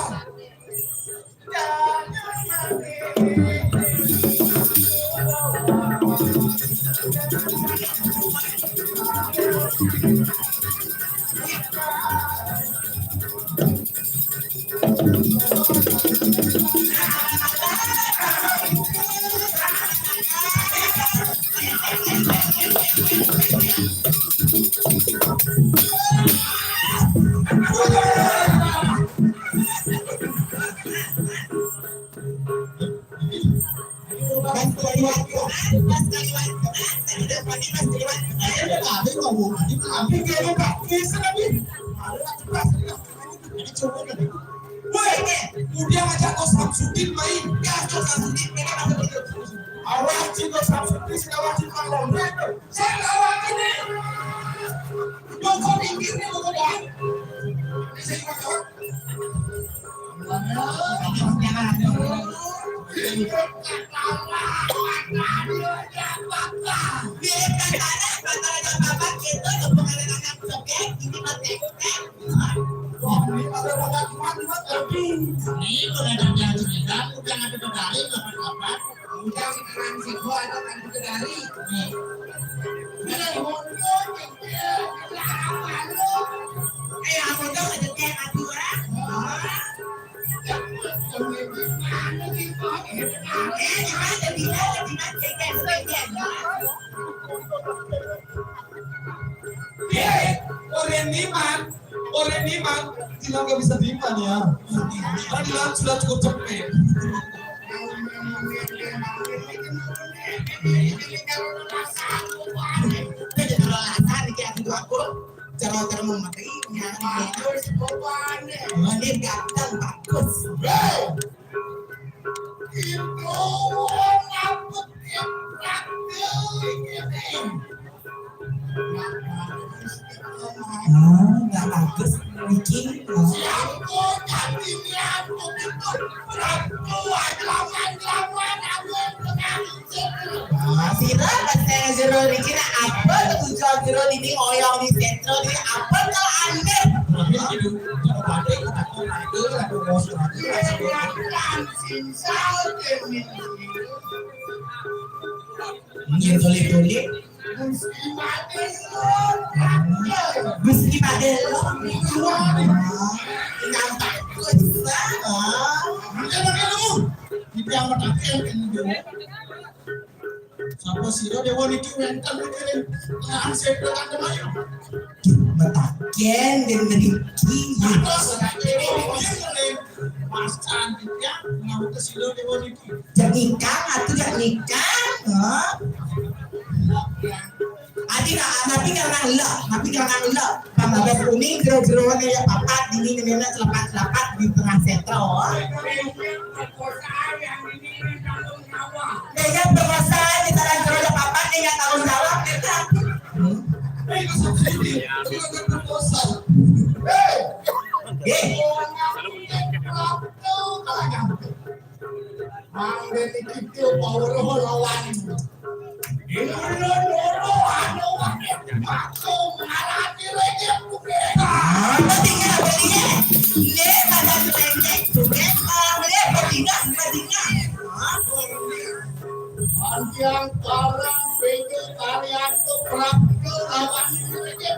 Woi, udah ngajak Kos Samsudin main. Ya, Kos Samsudin, mereka masih begitu. Awas, Kos Samsudin, sudah wajib malam. Saya nggak wajib nih. Mau kau pinggir nih, mau kau pinggir. Ini saya cuma jawab. Jangan. Mirip tentara, tentara Bapak gitu, bukan anak-anak sobek, ini mah teh. Ini udah ada yang curiga, udah ada Hari kapan-kapan, udah sekarang si gua atau kan kita dari. Nih. Ini yang muncul, kecil, kecil, apa lu? Eh, yang muncul kecil, kecil, apa orang? Eh, gimana, gimana, gimana, gimana, gimana, gimana, gimana? Ye, orang niman, orang niman, bilang gak bisa diman ya. Karena bilang sudah cukup cepet. Jadi alasan nih kayak gitu aku. Cara-cara memetiknya. Bagus, pokoknya. Ini ganteng, bagus. Bro. Itu ngapet yang praktek ini. Ah, nggak bagus. Bikin. Siapa tadi niat begitu? Prabu lawan-lawan, aku yang tengah. Ah, sira bahasa jero niki nak apa tujuan jero ini oyong di sentro ini apa kalau aneh? Tapi gitu, coba deh, aku takut ada, aku mau surat. Iya, iya, iya. Nggih, tulis-tulis. Gusti Padelo. Gusti Padelo. Nyampak Gusti. Ah. Mungkin, mungkin, mungkin. Iki yang mataken kan dulu. Sapa sira dewa niki wenten niki ning tengah sentro kandhemayu? Metaken den mriki. Terus kene iki ning Mas Candika ngawuh sira dewa niki. Jak nikah, atuh jak nikah. Hah? Adi, napi kang nang lek, napi kang nang lek. Pambagas kuning, jero-jerone ya papat, dini nenekne celepat-celepat di tengah sentro. Ya, ya, perkosaan di dalam jero ya papat, ya, tanggung jawab, ya, kan? Hmm? Eh, itu subsidi, itu kan perkosaan. Eh. Mangke iki power lawan. Ini loro anu wae. Aku ngalani lagi kuwi. Ah, apa tinggal, apa tinggal? Ini pada kepencet, bukan? Ah, ini apa tinggal, apa tinggal? Ah, Antiang karang beda kalian tuh praktek lawan ini lagi.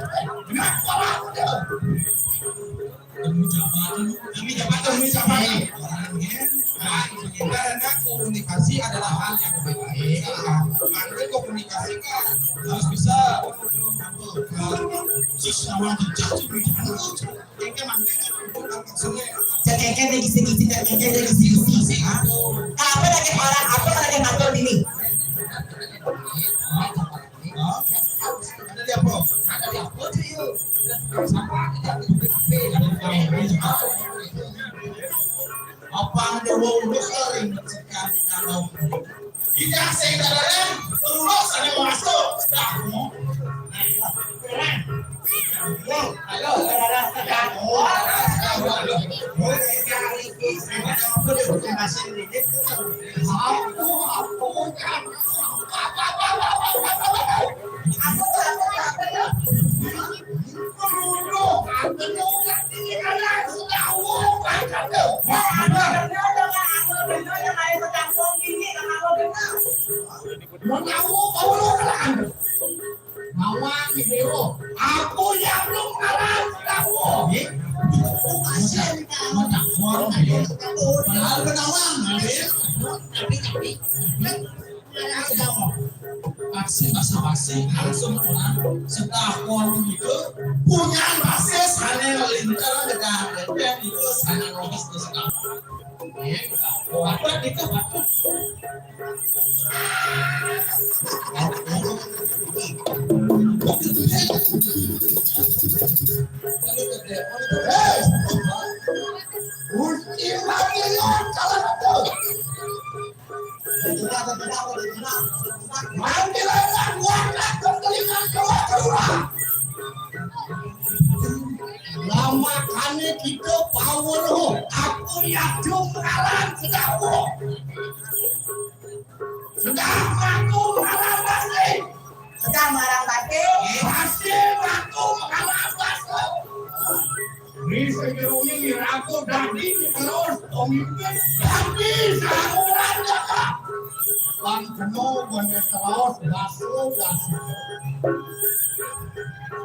Nah, orang udah. Temu jabatan, kami jabatan, kami jabatan. Orangnya, nah, karena komunikasi adalah hal yang baik. Nah, karena komunikasi kan harus bisa, eh, sus lawan jejak, cuma jangan lucu. Keke mangke kan maksudnya. Cek keke lagi sini, cek keke lagi sini. Hah? Apa lagi orang, apa lagi ngatur ini? Ada di apa? Ada di apa tuh, yuk? Sama kita di B K P, ada di B K P. Apa ada wong besar yang mencegah kalau kita sing kadaran terus ada masuk. Dah, mau. Halo, saudara. Halo, halo, halo. Boleh cari di sana, apa dia punya masing ini? Aku, aku, aku. Mawang gitu. Aku yang belum kalah, kamu. Pasien kamu tak kuat, ayo. Padahal penawang, ayo. Tapi, tapi, tapi, Aksi basa-basi langsung orang setahun itu punya basis hanya lintar dengan dan itu sangat lolos ke sekarang. Iya, apa itu apa? Gusti Raja, kalau betul. Mangkilangan warna kengkelingan keluar keluar. Lama kane kita power ho. Aku yakin mengalang sedang ho. Sedang aku mengalang pasti. Sedang mengalang pasti. Pasti aku mengalang pasti. Ini sejerumnya aku dadi terus pemimpin. Tapi seorang Kan kena benda terus basuh basuh.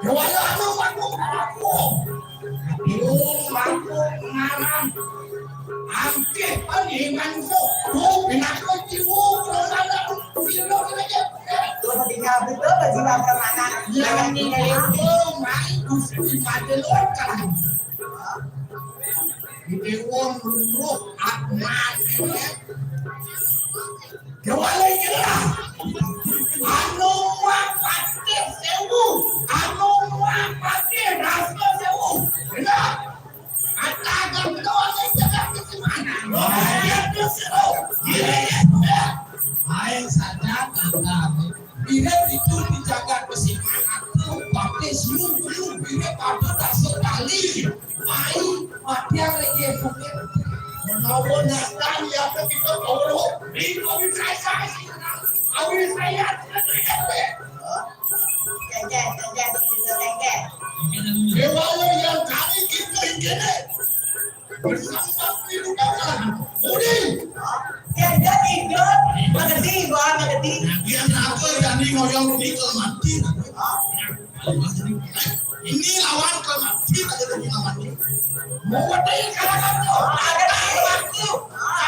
Jual anu aku aku. Aku aku ngarang. Angkeh pan iman ko. Tu binako jiwa kalau ada. Sino kita je. Tu tinggal betul berjiwa permana. Yang ni itu mai gusti madelok kan. Ini wong luruh akman ini. Kembali kita. Anu mapatih sewu, anu mapatih rasa sewu. Benar? Kata agak betul, saya cakap ke mana? Dia tu seru. Dia, dia, dia. Main saja kata. Bila itu dijaga kesimpangan tu, pakai siu-siu, bila pada dasar tali. Mai, mati yang lagi yang mungkin. Menawa nyata, ya, kita tahu. Ini kau bisa saya. Kau bisa ya. Tengke, tengke, tengke. Dewa yang kami kita ini. Bersama di udara. Udi. Tengke, tengke. Mengerti, gua mengerti. Yang apa yang ngoyong ini kalau mati? Ini lawan ke mati aja dari lawan ini. Mau bertanya kalangan tuh, ada di waktu.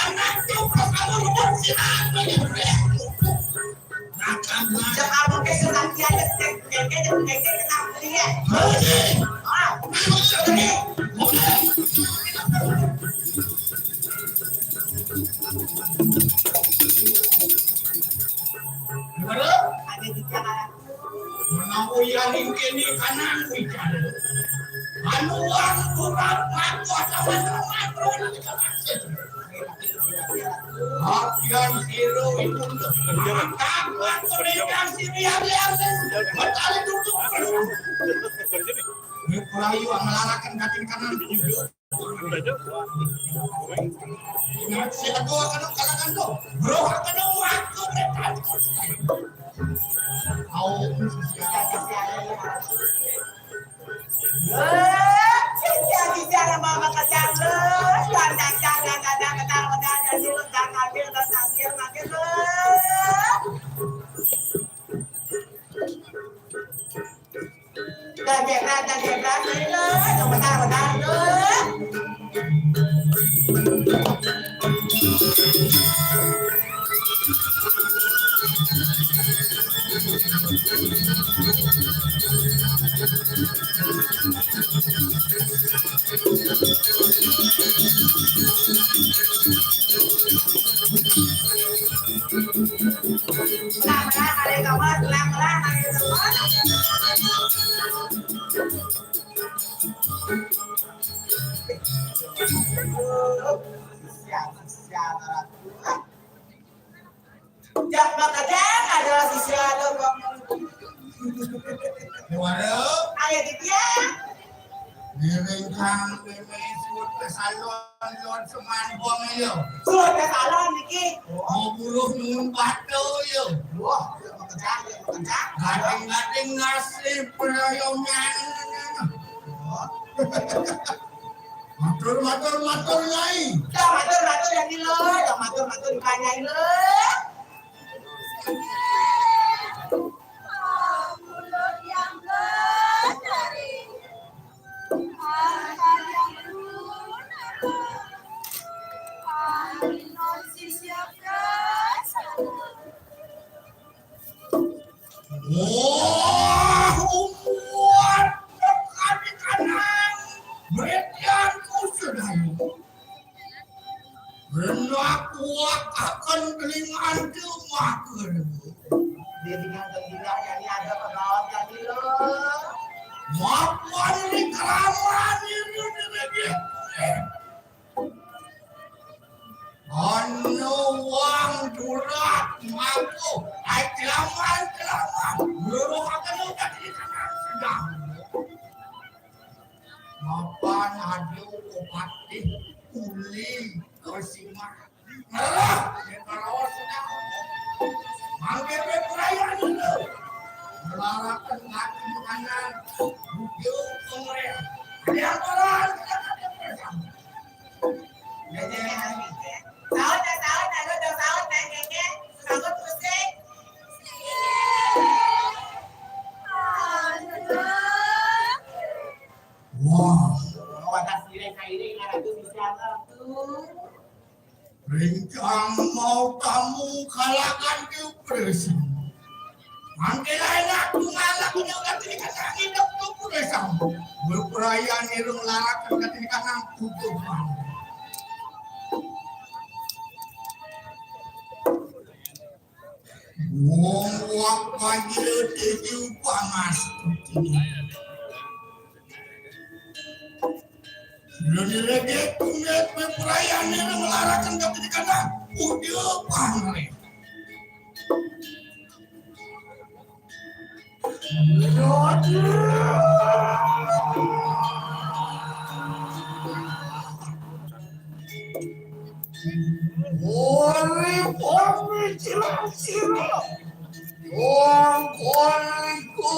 Anak tuh pertama rumah siapa yang beri? Makan makan. Jangan pakai senang dia, tek, tek, tek, tek, tek, tek, kenapa dia? Berhenti. Ah, berhenti. Gimana? Ada di jalan. Menawi aning kene kanang wicara. Anu wang kurang ngaku atawa ngaku. Apian sira ibu. Mantap, ngaku nendang sini, apian. Betali duduk. Ini pelayu ngelarakan kating kanan. Jak makanya ada sisi ada kok. Waduh. Ayo gitu ya. Ngiring kang meme suut ke salon, lon seman bong ayo. Suut ke salon niki. Mau buruh nunun batu yo. Wah, ya makanya, ya makanya. Gading-gading nasib perayongan. Wah. Matur, matur, matur, Nyai. Dah matur, matur yang ini loh, dah matur, matur di Pak Nyai loh. Wah, umat kami kanang, metianku sedang. Renak kuat akan kelingan tu makan. Dia dengan gembira yang ada pegawai kami lo. Makan di keramat itu dia. Anu wang durak maku, ai kelaman, kelaman. Guru akan udah di sana sedang. Mapan adu upati uli kesimah. Merah, ya kalau sedang. Mangke perayaan itu. Melarakan ngaku makanan, bujuk pengorek. Ada yang orang, ada yang bersama. Sahur dah, sahur dah, lu dah sahur dah, Keke. Sanggup terus, eh? Wah, wadah sirih kairing ngaratu bisa ngaratu. Rencang mau tamu kalangan di Presang. Mangke lain aku ngalak nyau katinikan angin dok tu Presang. Berperayaan irung larakan katinikan angkutupan. Wong wak panjil tujuh panas. Sudah diregek kumet berperayaan ini melarakan katinikan udah panre. Ori pami sira-sira. Wong koriku.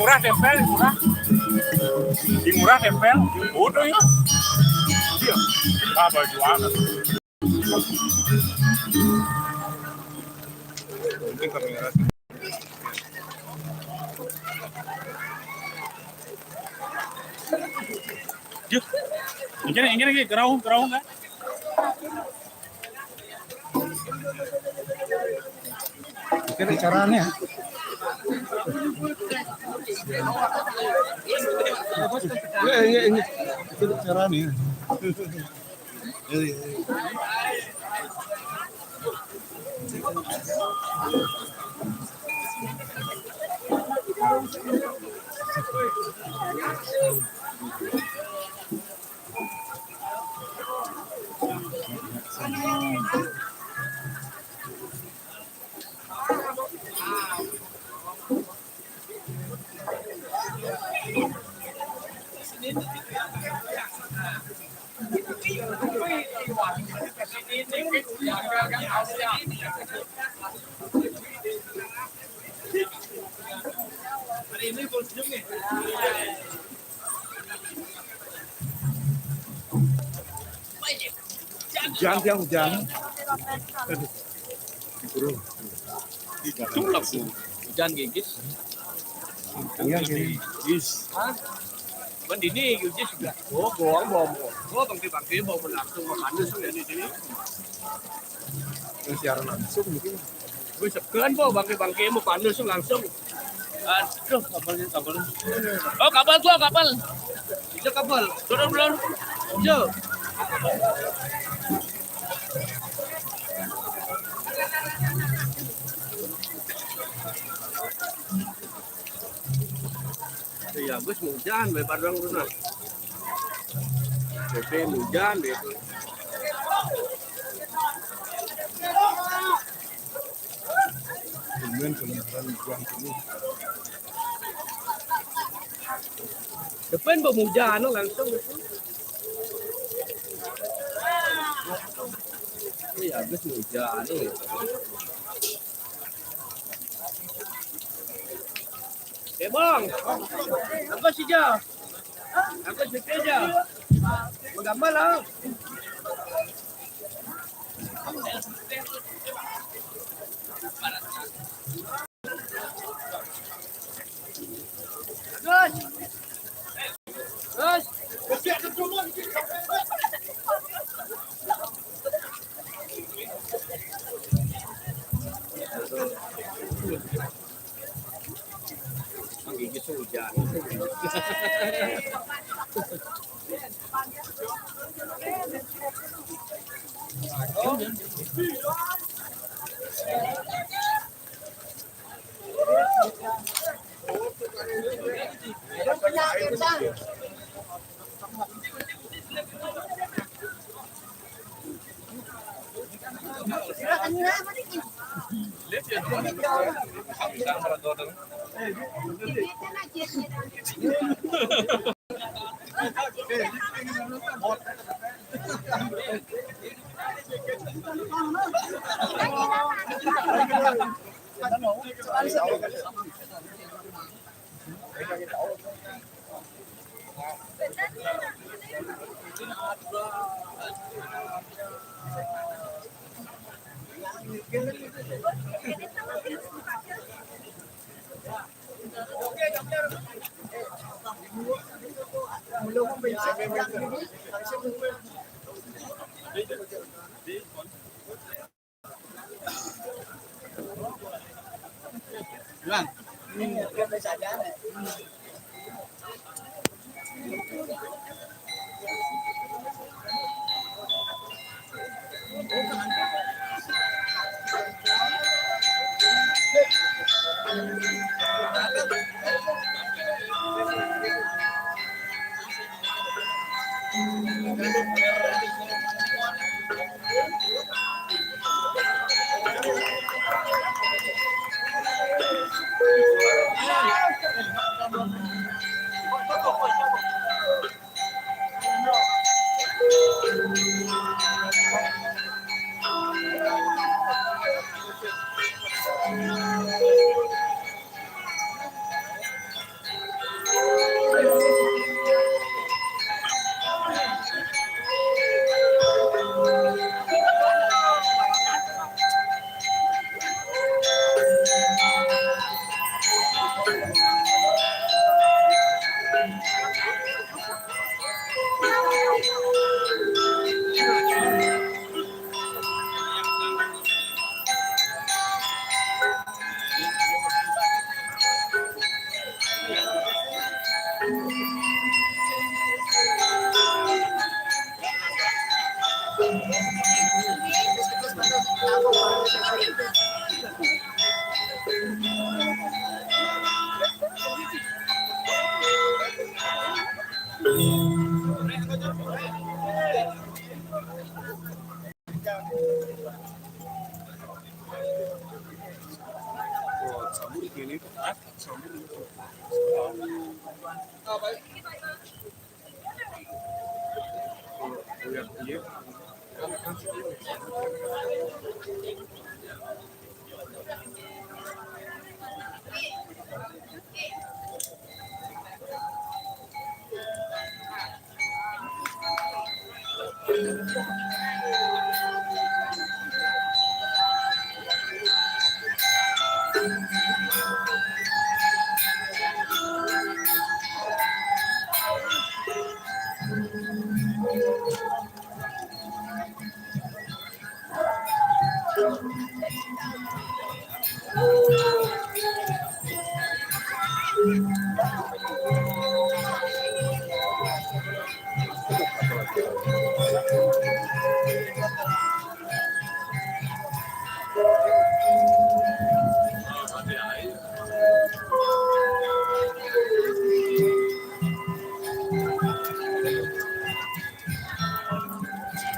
Murah tempel, murah tempel. Di murah tempel, bodoh ya. Iya. Apa jualan? Mungkin kamera. Yuk. Ini, ini lagi keraung, keraung kan? Ini caranya. Iya, iya, iya. Itu caranya. Iya, iya, iya. Hujan, siang hujan. Aduh. Itu lah, Bu. Hujan gigis. Iya, gini. Gigis. Hah? Cuman di ini gigis juga. Oh, bohong, bohong, bohong. Oh, bangke-bangke, bawa langsung makan tuh, ya, di sini. Yang siaran langsung mungkin. Wis segan po bangke-bangke mau panas langsung. Aduh, kapal ini kapal. Oh, kapal tuh, kapal. Itu kapal. Turun, turun. Yo. Iya, bos hujan, lebar doang tuh, nah. P P hujan, gitu. Tumben kedengeran hujan sini. Depan mau hujan langsung. Iya, habis hujan. Eh, Bang. Apa sih, Jo? Aku sepeda. Mau gambar lah. Magigis hujan.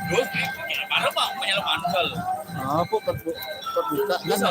Terus, eh, kira baru, Pak, punya lu pansel. Apa, perbu-, perbuka kan? Bisa.